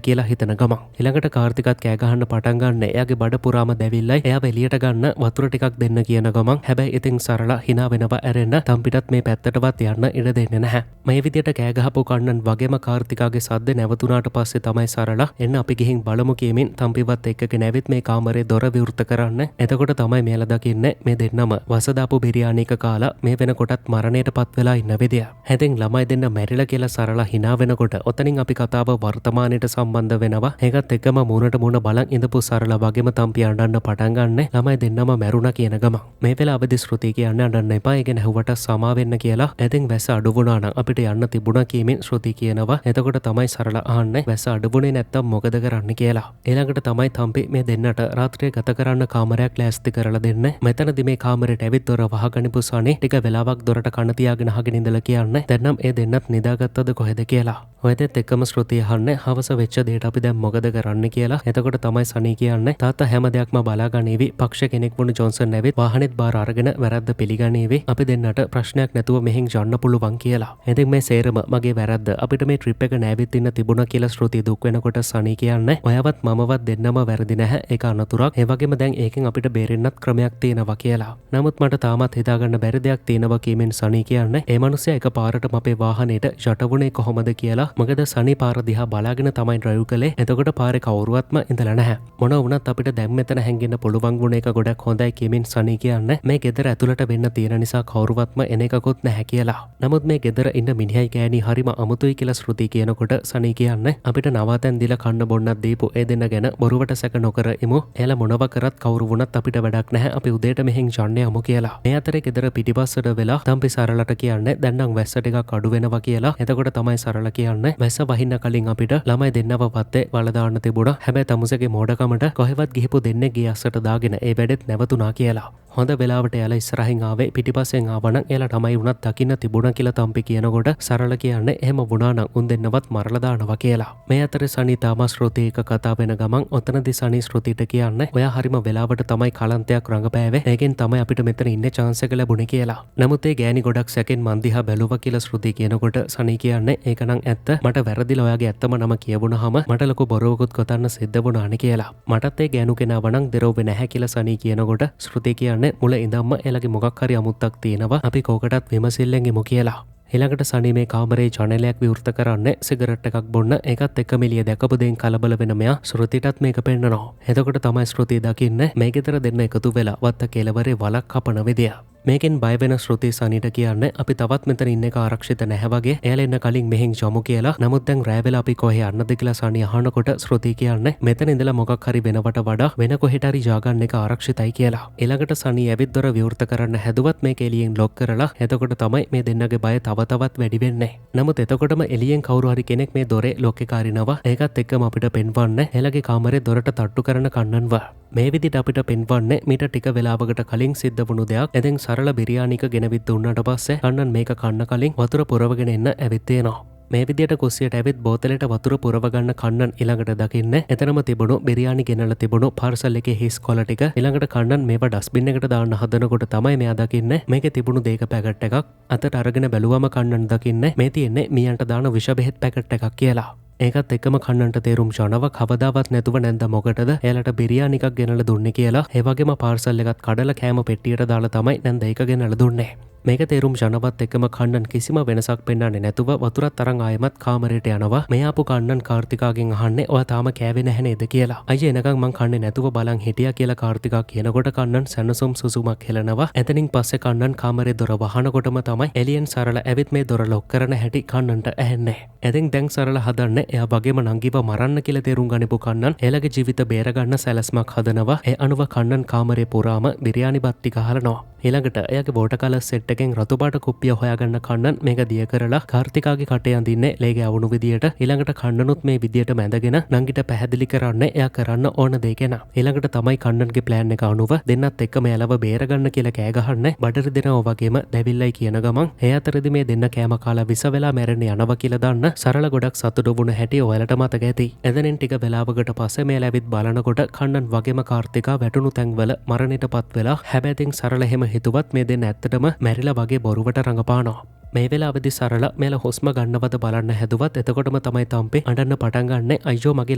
කියලා හිතන ගමන්. ඊළඟට කාර්තිකත් කෑ ගහන්න පටන් ගන්න. එයාගේ බඩ පුරාම දැවිල්ලයි. එයාව එළියට ගන්න වතුර ටිකක් දෙන්න කියන ගමන්. හැබැයි ඉතින් සරලා hina වෙනවා ඇරෙන්න තම්පිටත් මේ පැත්තටවත් යන්න ඉඩ දෙන්නේ නැහැ. මේ විදියට කෑ ගහපු කන්නන් වගේම කාර්තිකාගේ සද්ද නැවතුණාට පස්සේ තමයි සරලා එන්න අපි ගිහින් බලමු කියමින් තම්පිවත් එක්කගෙන ඇවිත් මේ කාමරේ දොර විවෘත කරන්න. එතකොට තමයි මෙයාලා දකින්නේ මේ දෙන්නම වසදාපු බිරියානි එක කාලා මේ වෙනකොටත් මරණයට පත් වෙලා ඉන්න විදිය. ඉතින් ළමයි දෙන්න මැරිලා කියලා සරලා hina වෙනකොට ඔතනින් අපි කතාව වර්තමානයට සම්බන්ධ වෙනවා. ඒකත් එක්කම මූණට මූණ බලන් ඉඳපු සරලා වගේම තම්පි අඬන්න පටන් ගන්න ළමයි දෙන්නම මැරුණා කියන ගමන්. මේ වෙලාවේදී ශ්‍රුති කියන්නේ අඬන්න එපා, ඒ ගැන ඇහුවට සමා වෙන්න කියලා. ඉතින් වැස්ස අඩු වුණා නම් අපිට යන්න තිබුණා කියමින් ශ්‍රුති කියනවා. එතකොට තමයි සරලා අහන්නේ වැස්ස අඩු වුණේ නැත්තම් මොකද කරන්න කියලා. ඊළඟට තමයි තම්පි මේ දෙන්නට රාත්‍රිය ගත කරන්න කාමරයක් ලෑස්ති කරලා දෙන්නේ. මෙතනදී මේ කාමරේට ඇවිත් දොර වහගනිපු සනේ ටික වෙලාවක් දොරට කන තියාගෙන අහගෙන ඉඳලා කියන්නේ දැන් නම් ඒ දෙන්නත් නිදාගත්තද කොහෙද කියලා. ඔය දෙත් එක්කම ශ්‍රුති අහන්නේ හවස වෙච්ච දෙයට අපි දැන් මොකද කරන්න කියලා. එතකොට තමයි සනී කියන්නේ තාත්තා හැම දෙයක්ම බලා ගනීවි, පක්ෂ කෙනෙක් වුණු ජොන්සන් ඇවිත් වාහනේත් බාර අරගෙන වැරද්ද පිළිගනීවි, අපි දෙන්නට ප්‍රශ්නයක් නැතුව මෙහෙන් යන්න පුළුවන් කියලා. ඉතින් මේ සේරම මගේ වැරද්ද, අපිට මේ ට්‍රිප් එක නෑවිත් ඉන්න තිබුණා කියලා ශ්‍රුති දුක් වෙනකොට සනී කියන්නේ ඔයාවත් මමවත් දෙන්නම වැරදි නැහැ, ඒක අනතුරක්, ඒ වගේම දැන් ඒකෙන් අපිට බේරෙන්නත් ක්‍රමයක් තියෙනවා කියලා. නමුත් මට තාමත් හිතාගන්න බැරි දෙයක් තියෙනවා කියමින් සනී කියන්නේ ඒ මනුස්සයා එක පාරටම අපේ වාහනේට යට වුණේ කොහොමද කියලා. මොකද සනී පාර දිහා බලාගෙන තමයි ඩ්‍රයිව් කළේ. එතකොට පාරේ කවුරුවත්ම ඉඳලා නැහැ. මොන වුණත් අපිට දැන් මෙතන හැංගෙන්න පුළුවන් වුණ එක ගොඩක් හොඳයි කියමින් සනී කියන්නේ මේ ගෙදර ඇතුළට වෙන්න තියෙන නිසා කවුරුවත්ම එන එකකුත් නැහැ කියලා. නමුත් මේ ගෙදර ඉන්න මිනිහයි ගෑණි හරිම අමුතුයි කියලා ශ්‍රුති කියනකොට සනී කියන්නේ අපිට නවාතැන් දීලා කන්න බොන්නත් දීපු ඒ දෙන්න ගැන බොරුවට සැක නොකර ඉමු. එයාලා මොනවා කරත් කවුරු වුණත් අපිට වැඩක් නැහැ, අපි උදේට මෙහෙන් යන්න යමු කියලා. මේ අතරේ ගෙදර පිටිපස්සට වෙලා තම්පි සරලට කියන්නේ දැන් නම් වැස්ස ටිකක් අඩු වෙනවා කියලා. එතකොට තමයි සරල කියන්නේ වැස්ස වහින්න කලින් අපිට ළමයි දෙන්නව වත්තේ වල දාන්න තිබුණා. හැබැයි තමුසේගේ මෝඩකමට කොහෙවත් ගිහපු දෙන්නේ ගේ අස්සට දාගෙන ඒ වැඩෙත් නැවතුණා කියලා. හොඳ වෙලාවට එයාලා ඉස්සරහින් ආවේ, පිටිපස්සෙන් ආවනම් එයාලා තමයි වුණත් දකින්න තිබුණා කියලා තම්පි කියනකොට සරල කියන්නේ එහෙම වුණා නම් උන් දෙන්නවත් මරලා දානවා කියලා. මේ අතරේ සනී තාම ශ්‍රුති එක කතා වෙන ගමන් ඔතනදී සනී ශ්‍රුතිට කියන්නේ ඔයා හරිම වෙලාවට තමයි කලන්තයක් රඟපෑවේ, ඒකෙන් තමයි අපිට මෙතන ඉන්න චාන්ස් එක ලැබුණේ කියලා. නමුත් ඒ ගෑණි ගොඩක් සැකෙන් මන් දිහා බැලුවා කියලා ශ්‍රුති කියනකොට සනී කියන්නේ ඒක නම් ඇත්ත, මට වැරදිලා ඔයාගේ ඇත්තම නම කියවුණාම මට ලොකු බොරුවකුත් ගොතන්න සිද්ධ වුණානේ කියලා. මටත් ඒ ගෑනු කෙනාව නම් දෙරොව්වේ නැහැ කියලා සනී කියනකොට ශ්‍රුති කියන්නේ මුල ඉඳන්ම එයාලගේ මොකක් හරි අමුත්තක් තියෙනවා, අපි කෝකටත් විමසිල්ලෙන් ඉමු කියලා. ඊළඟට සනී මේ කාමරේ ජනේලයක් විවෘත කරන්නේ සිගරට් එකක් බොන්න. ඒකත් එක්කම එළිය දැකපු දෙයින් කලබල වෙන මෙයා ශ්‍රුතිටත් මේක පෙන්නනවා. එතකොට තමයි ශ්‍රුති දකින්නේ මේ ගෙදර දෙන්න එකතු වෙලා වත්ත කෙළවරේ වලක් කපන විදිය. මේකෙන් බය වෙන ශ්‍රුති සනීට කියන්නේ අපි තවත් මෙතන ඉන්න එක ආරක්ෂිත නැහැ වගේ, එයාලා එන්න කලින් මෙහෙන් යමු කියලා. නමුත් දැන් රෑ වෙලා අපි කොහේ යන්නද කියලා සනී අහනකොට ශ්‍රුති කියන්නේ මෙතන ඉඳලා මොකක් හරි වෙනවට වඩා වෙන කොහෙට හරි ජාගන්න එක ආරක්ෂිතයි කියලා. ඊළඟට සනී ඇවිත් දොර විවෘත කරන්න හැදුවත් මේක එළියෙන් ලොක් කරලා එතකොට තමයි මේ දෙන්නගේ බය තව තවත් වැඩි වෙන්නේ. නමුත් එතකොටම එළියෙන් කවුරු හරි කෙනෙක් මේ දොරේ ලොක් එක අරිනවා. ඒකත් එක්කම අපිට පෙන්වන්නේ එයාලගේ කාමරේ දොරට තට්ටු කරන කන්නන්ව. මේ විදිහට අපිට පෙන්වන්නේ මීට ටික වෙලාවකට කලින් සිද්ධ වුණු දෙයක්. ඉතින් සරල බිරියානි එක ගෙනවිත් දුන්නාට පස්සේ කන්නන් මේක කන්න කලින් වතුර පුරවගෙන එන්න ඇවිත් තියෙනවා. මේ විදියට කුස්සියට ඇවිත් බෝතලෙට වතුර පුරව ගන්න කන්නන් ඊළඟට දකින්නේ එතනම තිබුණු බිරියානි ගෙනල්ලා තිබුණු පාර්සල් එකේ හිස් කොළ ටික. ඊළඟට කන්නන් මේවා ඩස්බින් එකට දාන්න හදනකොට තමයි මෙයා දකින්නේ මේකේ තිබුණු දේක පැකට් එකක්. අතට අරගෙන බැලුවම කන්නන් දකින්නේ මේ තියෙන්නේ මීයන්ට දාන විෂ බෙහෙත් පැකට් එකක් කියලා. ඒකත් එක්කම කන්නන්ට තේරුම් යනවා කවදාවත් නැතුව නැන්ද මොකටද එයාලට බිරියානි එකක් ගෙනල්ලා දුන්නේ කියලා. ඒ වගේම පාර්සල් එකත් කඩලා කෑම පෙට්ටියට දාලා තමයි නැන්ද ඒක ගෙනල්ලා දුන්නේ. මේක තේරුම් යනවත් එක්කම කන්නන් කිසිම වෙනසක් පෙන්වන්නේ නැතුව වතුරත් අරන් ආයෙමත් කාමරයට යනවා. මේ ආපු කන්නන් කාර්තිකාගෙන් අහන්නේ ඔයා තාම කෑවේ නැහැ නේද කියලා. අයියේ එනකන් මං කන්නේ නැතුව බලන් හිටියා කියලා කාර්තිකා කියනකොට කන්නන් සැනසුම් සුසුමක් හෙලනවා. එතනින් පස්සේ කන්නන් කාමරේ දොර වහනකොටම තමයි එළියෙන් සරල ඇවිත් මේ දොර ලොක් කරන හැටි කන්නන්ට ඇහෙන්නේ. ඉතින් දැන් සරල හදන්නේ එයා වගේම නංගිව මරන්න කියලා තේරුම් ගනිපු කන්නන් එයාලගේ ජීවිත බේරගන්න සැලැස්මක් හදනවා. ඒ අනුව කන්නන් කාමරේ පුරාම බිරියානි බත් ටික හලනවා. ඊළඟට එයාගේ වෝටර් කලර් සෙට් එකෙන් රතු පාට කුප්පිය හොයාගන්න කන්නන් මේක දිය කරලා කාර්තිකාගේ කටේ අඳින්නේ ලේ ගෑවුණු විදියට. ඊළඟට කන්නනුත් මේ විදියට මැදගෙන නංගිට පැහැදිලි කරන්නේ එයා කරන්න ඕන දේ ගැන. ඊළඟට තමයි කන්නන්ගේ ප්ලෑන් එක අනුව දෙන්නත් එක්කම එයාලව බේරගන්න කියලා කෑ ගහන්නේ. බඩ රිදෙනවා වගේම දැවිල්ලයි කියන ගමන් ඒ අතරෙදි මේ දෙන්න කෑම කාලා විස වෙලා මැරෙන්න යනවා කියලා දන්න සරල ගොඩක් සතුටු වුණ හැටි ඔයාලට මතක ඇති. එතනින් ටික වෙලාවකට පස්සේ මෙයාලා ඇවිත් බලනකොට කන්නන් වගේම කාර්තිකා වැටුණු තැන්වල මරණයටපත් වෙලා. හැබැයි ඉතින් සරල එහෙම හිතුවත් මේ දෙන්න ඇත්තටම මැරිලා වගේ බොරුවට රඟපානවා. මේ වෙලාවේදී සරල මෙයාලා හුස්ම ගන්නවද බලන්න හැදුවත් එතකොටම තමයි තම්පි අඬන්න පටන් ගන්නෙ. අයියෝ මගේ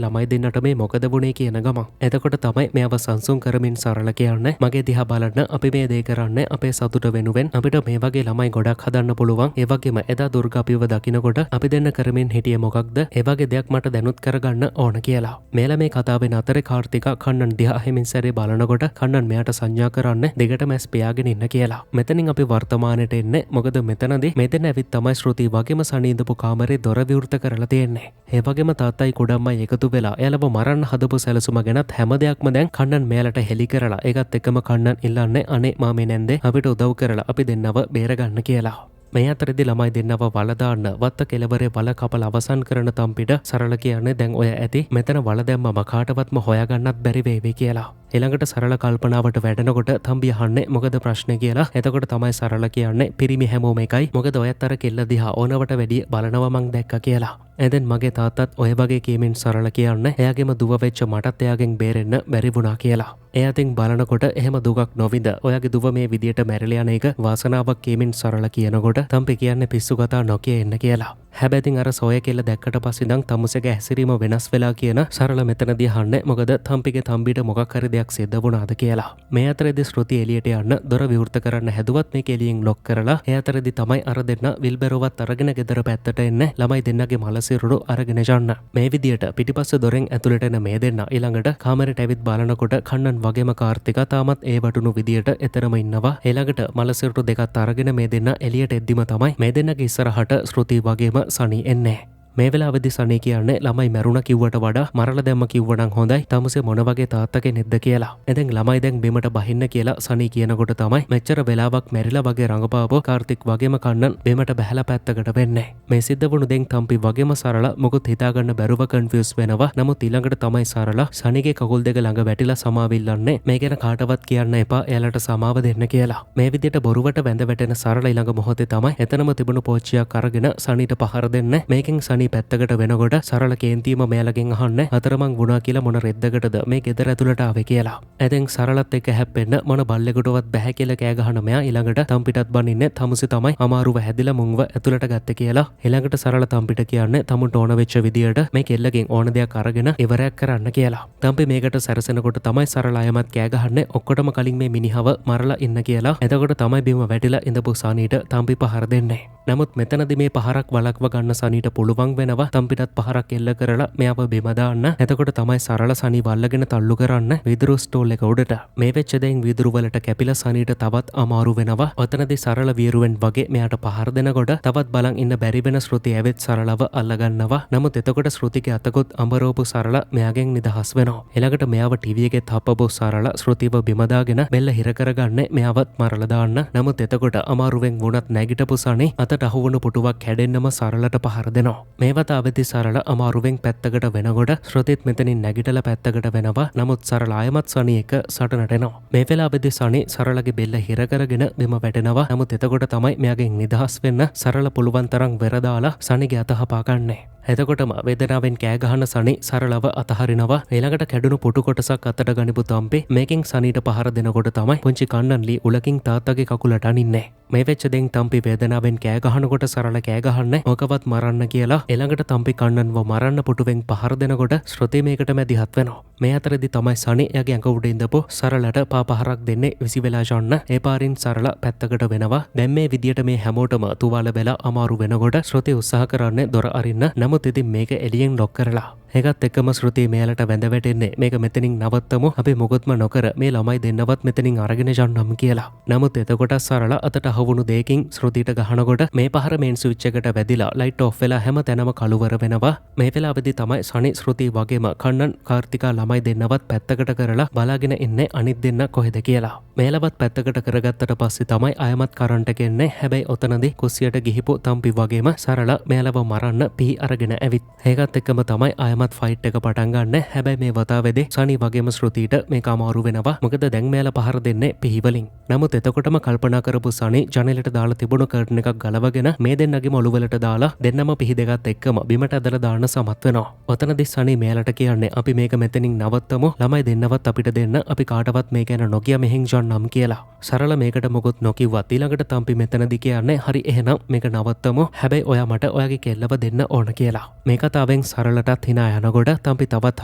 ළමයි දෙන්නට මේ මොකද වුනේ කියන ගමන්. එතකොට තමයි මෙයාව සංසුන් කරමින් සරල කියන්නේ මගේ දිහා බලන්න, අපි මේ දේ කරන්නේ අපේ සතුට වෙනුවෙන්, අපිට මේ වගේ ළමයි ගොඩක් හදන්න පුළුවන්. ඒ වගේම එදා දුර්ගා අපිව දකිනකොට අපි දෙන්න කරමින් හිටියේ මොකක්ද? ඒ වගේ දෙයක් මට දැනුත් කරගන්න ඕන කියලා. මෙයාලා මේ කතාවෙන අතරේ කාර්තිකා කන්නන් දිහා හිමින් සැරේ බලනකොට කන්නන් මෙයාට සංඥා කරන්නේ දෙකටම ඇස් පියාගෙන ඉන්න කියලා. මෙතනින් අපි වර්තමානයට එන්නේ. මොකද මෙතනදී මෙතන ඇවිත් තමයි ශ්‍රුති වගේම සනී ඉඳපු කාමරේ දොර විවෘත කරලා තියෙන්නේ. ඒ වගේම තාත්තයි කුඩම්මයි එකතු වෙලා එයාලව මරන්න හදපු සැලසුම ගැනත් හැම දෙයක්ම දැන් කන්නන් මෙයාලට හෙලි කරලා ඒකත් එක්කම කන්නන් ඉල්ලන්නේ අනේ මාමේ නැන්දේ අපිට උදව් කරලා අපි දෙන්නව බේරගන්න කියලා. මේ අතරේදී ළමයි දෙන්නව වල දාන්න වත්ත කෙළවරේ වල කපලා අවසන් කරන තම්පිට සරල කියන්නේ දැන් ඔය ඇති මෙතන වල දැම්මම කාටවත්ම හොයාගන්නත් බැරි වේවි කියලා. ඊළඟට සරල කල්පනාවට වැටෙනකොට තම්බි අහන්නේ මොකද ප්‍රශ්නේ කියලා. එතකොට තමයි සරල කියන්නේ පිරිමි හැමෝම එකයි, මොකද ඔයත් අර කෙල්ල දිහා ඕනවට වැඩිය බලනවා මං දැක්කා කියලා. එදෙන් මගේ තාත්තත් ඔය වගේ කියමින් සරල කියන්නේ එයාගේම දුව වෙච්ච මටත් එයාගෙන් බේරෙන්න බැරි වුණා කියලා. එයා ඉතින් බලනකොට එහෙම දුකක් නොවිඳ ඔයාගේ දුව මේ විදියට මැරිලා යන එක වාසනාවක් කියමින් සරල කියනකොට තම්පි කියන්නේ පිස්සු කතා නොකිය එන්න කියලා. හැබැයි ඉතින් අර සෝය කෙල්ල දැක්කට පස්සේ ඉඳන් තමුසේගේ හැසිරීම වෙනස් වෙලා කියන සරල මෙතනදී අහන්නේ මොකද තම්පිගේ තම්බිට මොකක් හරි දෙයක් සිද්ධ වුණාද කියලා. මේ අතරේදී ශ්‍රුති එළියට යන්න දොර විවෘත කරන්න හැදුවත් මේක එළියෙන් ලොක් කරලා ඒ අතරේදී තමයි අර දෙන්න විල්බැරෝවත් අරගෙන ගෙදර පැත්තට එන්නේ ළමයි දෙන්නගේ මල සිරුරු අරගෙන යන්න. මේ විදියට පිටිපස්ස දොරෙන් ඇතුළට එන මේ දෙන්න ඊළඟට කාමරේට ඇවිත් බලනකොට කන්නන් වගේම කාර්තිකා තාමත් ඒ වටුණු විදියට එතරම් ඉන්නවා. ඊළඟට මල සිරුරු දෙකත් අරගෙන මේ දෙන්න එළියට එද්දිම තමයි මේ දෙන්නගේ ඉස්සරහට ශ්‍රුති වගේම සනී එන්නේ. මේ වෙලාවේදී සනී කියන්නේ ළමයි මැරුණා කිව්වට වඩා මරලා දැම්ම කිව්වනම් හොඳයි, තමුසේ මොන වගේ තාත්තා කෙනෙක්ද කියලා. ඉතින් ළමයි දැන් බිමට බහින්න කියලා සනී කියනකොට තමයි මෙච්චර වෙලාවක් මැරිලා වගේ රඟපාපුව කාර්තික් වගේම කන්නන් බිමට බැහැලා පැත්තකට වෙන්නේ. මේ සිද්ධ වුණු දෙන් තම්පි වගේම සරල මොකුත් හිතාගන්න බැරුව කන්ෆියුස් වෙනවා. නමුත් ඊළඟට තමයි සරල සනීගේ කකුල් දෙක ළඟ වැටිලා සමාව ඉල්ලන්නේ මේ ගැන කාටවත් කියන්න එපා, එයාලට සමාව දෙන්න කියලා. මේ විදිහට බොරුවට වැඳ වැටෙන සරල ඊළඟ මොහොතේ තමයි එතනම තිබුණු පෝච්චියක් අරගෙන සනීට පහර දෙන්නේ. මේකෙන් සනී පැත්තකට වෙනකොට සරල කේන්තියම මෙයාලගෙන් අහන්නේ අතරමං වුණා කියලා මොන රෙද්දකටද මේ ගෙදර ඇතුළට ආවේ කියලා. ඉතින් සරලත් එක්ක හැප්පෙන්න මොන බල්ලෙකුටවත් බැහැ කියලා කෑ ගහන මෙයා ඊළඟට තම්පිටත් බනින්නේ තමුසේ තමයි අමාරුව හැදිලා මුංව ඇතුළට ගත්තේ කියලා. ඊළඟට සරල තම්පිට කියන්නේ තමුන්ට ඕන වෙච්ච විදියට මේ කෙල්ලගෙන් ඕන දෙයක් අරගෙන ඉවරයක් කරන්න කියලා. තම්පි මේකට සැරසෙනකොට තමයි සරල අයමත් කෑ ගහන්නේ ඔක්කොටම කලින් මේ මිනිහව මරලා ඉන්න කියලා. එතකොට තමයි බිම වැටිලා ඉඳපු සනීට තම්පි පහර දෙන්නේ. නමුත් මෙතනදී මේ පහරක් වළක්ව ගන්න සනීට පුළුවන් වෙනවා තම්පිටත් පහරක් එල්ල කරලා මෙයාව බිම දාන්න. එතකොට තමයි සරල සනී වල්ලගෙන තල්ලු කරන්න වීදුරු ස්ටෝල් එක උඩට. මේ වෙච්ච දෙයින් වීදුරු වලට කැපිලා සනීට තවත් අමාරු වෙනවා. ඔතනදී සරල වීරුවෙන් වගේ මෙයාට පහර දෙනකොට තවත් බලන් ඉන්න බැරි වෙන ශ්‍රුති ඇවිත් සරලව අල්ලගන්නවා. නමුත් එතකොට ශ්‍රුතිගේ අතකොත් අඹරෝපු සරල මෙයාගෙන් නිදහස් වෙනවා. ඊළඟට මෙයාව ටීවී එකේ තප්පපු සරල ශ්‍රුතිව බිම දාගෙන බෙල්ල හිර කරගන්නේ මෙයාවත් මරලා දාන්න. නමුත් එතකොට අමාරුවෙන් වුණත් නැගිටපු සනී අතට අහුවුණු පුටුවක් කැඩෙන්නම සරලට පහර දෙනවා. මේ වතාවේදී සරල අමාරුවෙන් පැත්තකට වෙනකොට ශ්‍රුතිත් මෙතනින් නැගිටලා පැත්තකට වෙනවා. නමුත් සරල ආයමත් සනී එක සටනට එනවා. මේ වෙලාවේදී සනී සරලගේ බෙල්ල හිර කරගෙන බිම වැටෙනවා. නමුත් එතකොට තමයි මෙයාගෙන් නිදහස් වෙන්න සරල පුළුවන් තරම් වෙර දාලා සනීගේ අත හපා ගන්නේ. එතකොටම වේදනාවෙන් කෑ ගහන සනී සරලව අතහරිනවා. ඊළඟට කැඩුණු පුටු කොටසක් අතට ගනිපු තම්පි මේකෙන් සනීට පහර දෙනකොට තමයි පුංචි කන්නන් ලී උලකින් තාත්තගේ කකුලට අනින්නේ. මේ වෙච්ච දෙයින් තම්පි වේදනාවෙන් කෑ ගහනකොට සරල කෑ ගහන්නේ මොකවත් මරන්න කියලා. ඊළඟට තම්පි කන්නන්ව මරන්න පුටුවෙන් පහර දෙනකොට ශ්‍රුති මේකට මැදිහත් වෙනවා. මේ අතරේදී තමයි සනී එයාගේ ඇඟ උඩ ඉඳපු සරලට පා පහරක් දෙන්නේ විසි වෙලා යන්න. ඒ පාරින් සරල පැත්තකට වෙනවා. දැන් මේ විදියට මේ හැමෝටම තුවාල වෙලා අමාරු වෙනකොට ශ්‍රුති උත්සාහ කරන්නේ දොර අරින්න. නමුත් ඉතින් මේක එළියෙන් ලොක් කරලා ඒකත් එක්කම ශ්‍රුති මෙයාලට වැඳ වැටෙන්නේ මේක මෙතනින් නවත්තමු, අපි මොකොත්ම නොකර මේ ළමයි දෙන්නවත් මෙතනින් අරගෙන යන්නම් කියලා. නමුත් එතකොට සරල අතට අහුවුණු දෙයකින් ශ්‍රුතිට ගහනකොට මේ පහර මේන් ස්විච් එකට වැදිලා ලයිට් ඔෆ් වෙලා හැම තැනම කළුවර වෙනවා. මේ වෙලාවේදී තමයි සනි ශ්‍රුති වගේම කන්නන් කාර්තිකා ළමයි දෙන්නවත් පැත්තකට කරලා බලාගෙන ඉන්නේ අනිත් දෙන්න කොහෙද කියලා. මේලවත් පැත්තකට කරගත්තට පස්සේ තමයි ආයමත් කරන්ට් එක එන්නේ. හැබැයි ඔතනදී කුස්සියට ගිහිපු තම්පි වගේම සරල මෙයාලව මරන්න පිහි අරගෙන ඇවිත්. ඒකත් එක්කම තමයි ආයමත් ෆයිට් එක පටන් ගන්න. හැබැයි මේ වතාවේදී සනි වගේම ශ්‍රුතිට මේක අමාරු වෙනවා. මොකද දැන් මෙයාලා පහර දෙන්නේ පිහි වලින්. නමුත් එතකොටම කල්පනා කරපු සනි ජනේලෙට දාලා තිබුණු කර්ටන් එකක් ගලවගෙන මේ දෙන්නගේම ඔළුවලට දාලා දෙන්නම පිහි දෙකත් එක්කම බිමට ඇදලා දාන්න සමත් වෙනවා. ඔතනදී සනි මෙයාලට කියන්නේ අපි මේක මෙතනින් නවත්තමු, ළමයි දෙන්නවත් අපිට දෙන්න, අපි කාටවත් මේ ගැන නොකිය මෙහෙන් යන්නම් කියලා. සරල මේකට මොකොත් නොකිව්වත් ඊළඟට තම්පි මෙතනදී කියන්නේ හරි එහෙනම් මේක නවත්තමු, හැබැයි ඔයා මට ඔයාගේ කෙල්ලව දෙන්න ඕන කියලා. මේ කතාවෙන් සරලටත් hina යනකොට තම්පි තවත්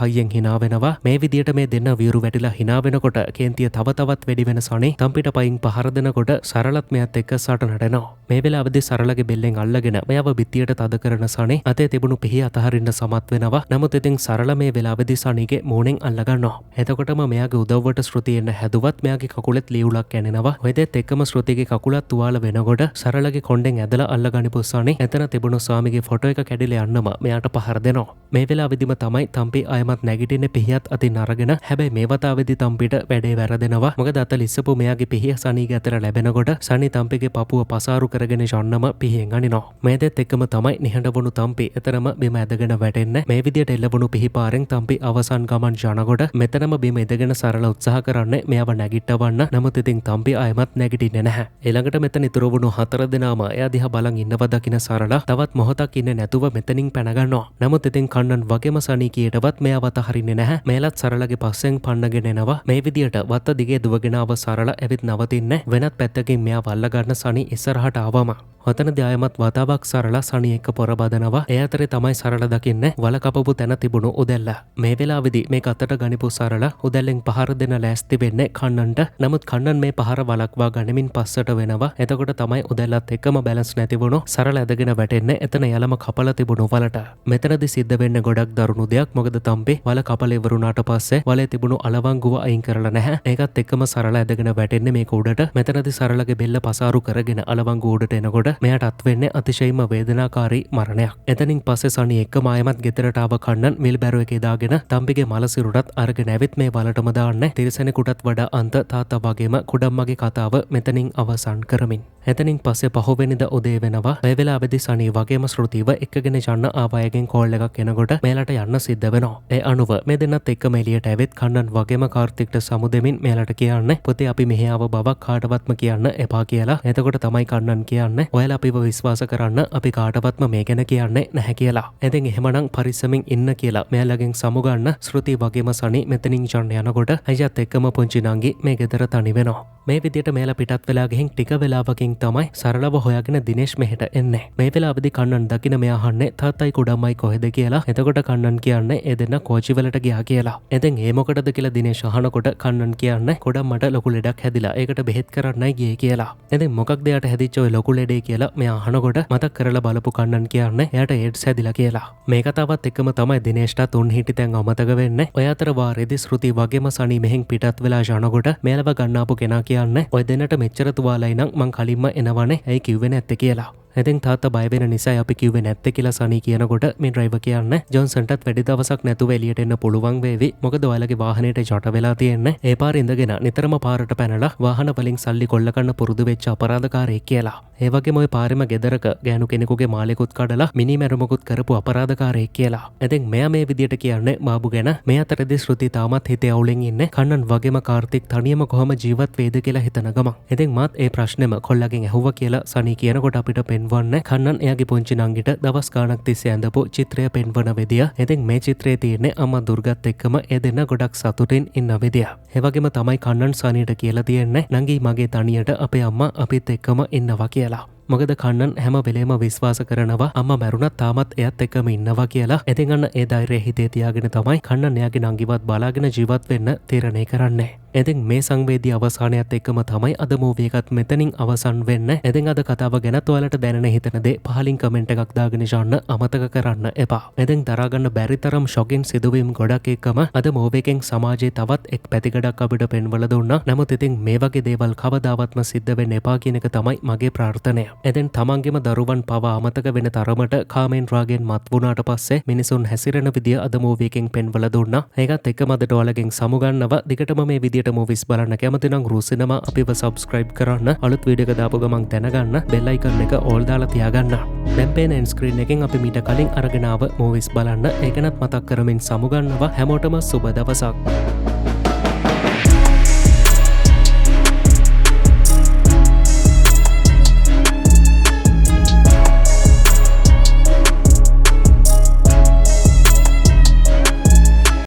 හයියෙන් hina වෙනවා. මේ විදියට මේ දෙන්න වියරු වැටිලා hina වෙනකොට කේන්තිය තව තවත් වැඩි වෙන සනි තම්පිට පයින් පහර දෙනකොට සරලත් මෙයත් එක්ක සටනට එනවා. මේ වෙලාවේදී සරලගේ බෙල්ලෙන් අල්ලගෙන මෙයාව බිත්තියට තද කරන සනි අතේ තිබුණු පිහි අතහරින්න සමත් වෙනවා. නමුත් ඉතින් සරල මේ වෙලාවේදී සනීගේ මූණෙන් අල්ලගන්නවා. එතකොටම මෙයාගේ උදව්වට ශ්‍රුති එන්න හැදුවත් මෙයාගේ කකුලෙත් ලීවුලක් ඇනෙනවා. ඔය දෙත් එක්කම ශ්‍රුතිගේ කකුලත් තුවාල වෙනකොට සරලගේ කොණ්ඩෙන් ඇදලා අල්ලගනිපු සනි එතන තිබුණු ස්වාමිගේ ෆොටෝ එක කැඩිලා යන්නම මෙයාට පහර දෙනවා. මේ වෙලාවේදීම තමයි තම්පි ආයමත් නැගිටින්නේ පිහියත් අතින් අරගෙන. හැබැයි මේ වතාවේදී තම්පිට වැඩේ වැරදෙනවා. මොකද අත ලිස්සපු මෙයාගේ පිහිය සනීගේ අතට ලැබෙනකොට සනි තම්පිගේ පපුව පසාරු කරගෙන යන්නම පිහියෙන් අනිනවා. මේ දෙත් එක්කම තමයි නිහඬ වුණු තම්පි එතරම් බිම ඇදගෙන වැටෙන්නේ. මේ විදියට එල්ලවුණු පිහි පාරෙන් තම්පි අවසන් ගමන් යනකොට මෙතනම බිම ඉඳගෙන සරල උත්සාහ කරන්නේ මෙයාව නැගිටවන්න. නමුත් ඉතින් තම්පි ආයමත් නැගිටින්නේ නැහැ. ඊළඟට මෙතන ඉතුරු වුණු හතර දෙනාම එයා දිහා බලන් ඉන්නව දකින සරල තවත් මොහොතක් ඉන්නේ නැතුව මෙතනින් පැන ගන්නවා. නමුත් ඉතින් කන්නන් වගේම සනී කීයටවත් මෙයාව අතහරින්නේ නැහැ. මේලත් සරලගේ පස්සෙන් පන්නගෙන එනවා. මේ විදියට වත්ත දිගේ දුවගෙන ආව සරල ඇවිත් නවතින්නේ වෙනත් පැත්තකින් මෙයාව අල්ල ගන්න සනී ඉස්සරහට ආවම. ඔතනදී ආයමත් වතාවක් සරල සනී එක්ක පොර බදනවා. ඒ අතරේ තමයි සරල දකින්නේ වල කපපු තැන තිබුණු උදැල්ල. මේ වෙලාවේදී මේක අතට ගනිපු සරල උදැල්ලෙන් පහර දෙන ලෑස්ති වෙන්නේ කන්නන්ට. නමුත් කන්නන් මේ පහර වළක්වා ගනිමින් පස්සට වෙනවා. එතකොට තමයි උදැල්ලත් එක්කම බැලන්ස් නැති වුණු සරල ඇදගෙන වැටෙන්නේ එතන යලම කපලා තිබුණු වලට. මෙතනදී සිද්ධ වෙන්නේ ගොඩක් දරුණු දෙයක්. මොකද තම්පි වල කපලා ඉවරුණාට පස්සේ වලේ තිබුණු අලවංගුව අයින් කරලා නැහැ. ඒකත් එක්කම සරල ඇදගෙන වැටෙන්නේ මේක උඩට. මෙතනදී සරලගේ බෙල්ල පසාරු කරගෙන අලවංගුව උඩට එනකොට මෙයාට අත් වෙන්නේ අතිශයින්ම වේදනාකාරී මරණයක්. එතනින් පස්සේ සනි එක්කම ආයමත් ගෙදරට ආව කන්නන් මිල් බැරෝ එකේ දාගෙන තම්පිගේ මල සිරුරත් අරගෙන ඇවිත් මේ වලටම දාන්නේ. තිරිසනෙකුටත් වඩා අන්ත තාත්තා වගේම කුඩම්මගේ කතාව මෙතනින් අවසන් කරමින්. එතනින් පස්සේ පහුවෙනිද උදේ වෙනවා. ඒ වෙලාවේදී සනී වගේම ශ්‍රුතිව එක්කගෙන යන්න ආව අයගෙන් කෝල් එකක් එනකොට මෙයාලට යන්න සිද්ධ වෙනවා. ඒ අනුව මේ දෙන්නත් එක්කම එළියට ඇවිත් කන්නන් වගේම කාර්තික්ට සමු දෙමින් මෙයාලට කියන්නේ පුතේ අපි මෙහෙ ආව බවක් කාටවත්ම කියන්න එපා කියලා. එතකොට තමයි කන්නන් කියන්නේ ඔයාලා අපිව විශ්වාස කරන්න, අපි කාටවත්ම මේ ගැන කියන්නේ නැහැ කියලා. ඉතින් එහෙමනම් පරිස්සමින් ඉන්න කියලා මෙයාලගෙන් සමු ගන්න ශ්‍රුති වගේම සනී මෙතනින් යන්න යනකොට අයියත් එක්කම පුංචි නංගි මේ ගෙදර තනි වෙනවා. මේ විදියට මෙයාලා පිටත් වෙලා ගිහින් ටික වෙලාවකින් තමයි සරලව හොයාගෙන දිනේෂ් මෙහෙට එන්නේ. මේ වෙලාවේදී කන්නන් දකින මෙයා අහන්නේ තාත්තයි කුඩම්මයි කොහෙද කියලා. එතකොට කන්නන් කියන්නේ ඒ දෙන්න කෝචි වලට ගියා කියලා. ඉතින් ඒ මොකටද කියලා දිනේෂ් අහනකොට කන්නන් කියන්නේ කුඩම්මට ලොකු ලෙඩක් හැදිලා ඒකට බෙහෙත් කරන්නයි ගියේ කියලා. ඉතින් මොකක්ද එයාට හැදිච්ච ඔය ලොකු ලෙඩේ කියලා මෙයා අහනකොට මතක් කරලා බලපු කන්නන් කියන්නේ එයාට ඒඩ්ස් හැදිලා කියලා. මේ කතාවත් එක්කම තමයි දිනේෂ්ට තුන් හිටි තැන් අමතක වෙන්නේ. ඔය අතර වාරේදී ශ්‍රුති වගේම සනී මෙහෙන් පිටත් වෙලා යනකොට මෙයාලව ගන්න ආපු කෙනා කියන්නේ ඔය දෙන්නට මෙච්චර තුවාලයි නම් මං කලින්ම එනවනේ, ඇයි කිව්වේ නැත්තේ කියලා. ඉතින් තාත්තා බය වෙන නිසා අපි කිව්වේ නැත්තේ කියලා සනී කියනකොට මේ ඩ්‍රයිවර් කියන්නේ ජොන්සන්ටත් වැඩි දවසක් නැතුව එළියට එන්න පුළුවන් වේවි, මොකද ඔයාලගේ වාහනේට යට වෙලා තියෙන්නේ. ඒ පාර ඉඳගෙන නිතරම පාරට පැනලා වාහන වලින් සල්ලි කොල්ල කන්න පුරුදු වෙච්ච අපරාධකාරයෙක් කියලා. ඒ වගේම ඔය පාරෙම ගෙදරක ගෑනු කෙනෙකුගේ මාලෙකුත් කඩලා මිනි මැරුමකුත් කරපු අපරාධකාරයෙක් කියලා. ඉතින් මෙයා මේ විදියට කියන්නේ බාබු ගැන. මේ අතරේදී ශ්‍රුති තාමත් හිතේ අවුලෙන් ඉන්නේ කන්නන් වගේම කාර්තික් තනියම කොහොම ජීවත් වේද කියලා හිතන ගමන්. ඉතින් මාත් ඒ ප්‍රශ්නේම කොල්ලගෙන් ඇහුවා කියලා සනී කියනකොට අපිට පෙන්වන්න කන්නන් එයාගේ පුංචි නංගිට දවස් ගාණක් තිස්සේ ඇඳපු චිත්‍රය පෙන්වන විදිය. ඉතින් මේ චිත්‍රයේ තියෙන්නේ අම්මා දුර්ගත් එක්කම ඒ දෙන්න ගොඩක් සතුටින් ඉන්න විදිය. ඒ වගේම තමයි කන්නන් සනීට කියලා තියෙන්නේ නංගි මගේ තනියට අපේ අම්මා අපිත් එක්කම ඉන්නවා කියලා. මොකද කන්නන් හැම වෙලේම විශ්වාස කරනවා අම්මා මැරුණත් තාමත් එයත් එක්කම ඉන්නවා කියලා. ඉතින් අන්න ඒ ධෛර්යය හිතේ තියාගෙන තමයි කන්නන් එයාගේ නංගිවත් බලාගෙන ජීවත් වෙන්න තීරණය කරන්නේ. ඉතින් මේ සංවේදී අවසානයත් එක්කම තමයි අද මූවි එකත් මෙතනින් අවසන් වෙන්නේ. ඉතින් අද කතාව ගැනත් ඔයාලට දැනෙන හිතන දේ පහලින් කමෙන්ට් එකක් දාගෙන යන්න අමතක කරන්න එපා. ඉතින් දරා ගන්න බැරි තරම් ෂොකින් සිදුවීම් ගොඩක් එක්කම අද මූවි එකෙන් සමාජයේ තවත් එක් පැතිකඩක් අපිට පෙන්වලා දුන්නා. නමුත් ඉතින් මේ වගේ දේවල් කවදාවත්ම සිද්ධ වෙන්න එපා කියන එක තමයි මගේ ප්‍රාර්ථනය. ඉතින් තමන්ගේම දරුවන් පවා අමතක වෙන තරමට කාමෙන් රාගෙන් මත් වුණාට පස්සේ මිනිසුන් හැසිරෙන විදිය අද මූවි එකෙන් පෙන්වලා දුන්නා. ඒකත් එක්කම අදට ඔයාලගෙන් සමුගන්නවා. දිගටම මේ විදියට මූවිස් බලන්න කැමති නම් රුසිනමා අපිව සබ්ස්ක්‍රයිබ් කරන්න, අලුත් වීඩියෝ එක දාපු ගමන් දැනගන්න බෙල් අයිකන් එක ඕල් දාලා තියාගන්න. දැන් පේන එන්ඩ් ස්ක්‍රීන් එකෙන් අපි මීට කලින් අරගෙන ආව මූවිස් බලන්න. ඒ ගැනත් මතක් කරමින් සමුගන්නවා. හැමෝටම සුබ දවසක්.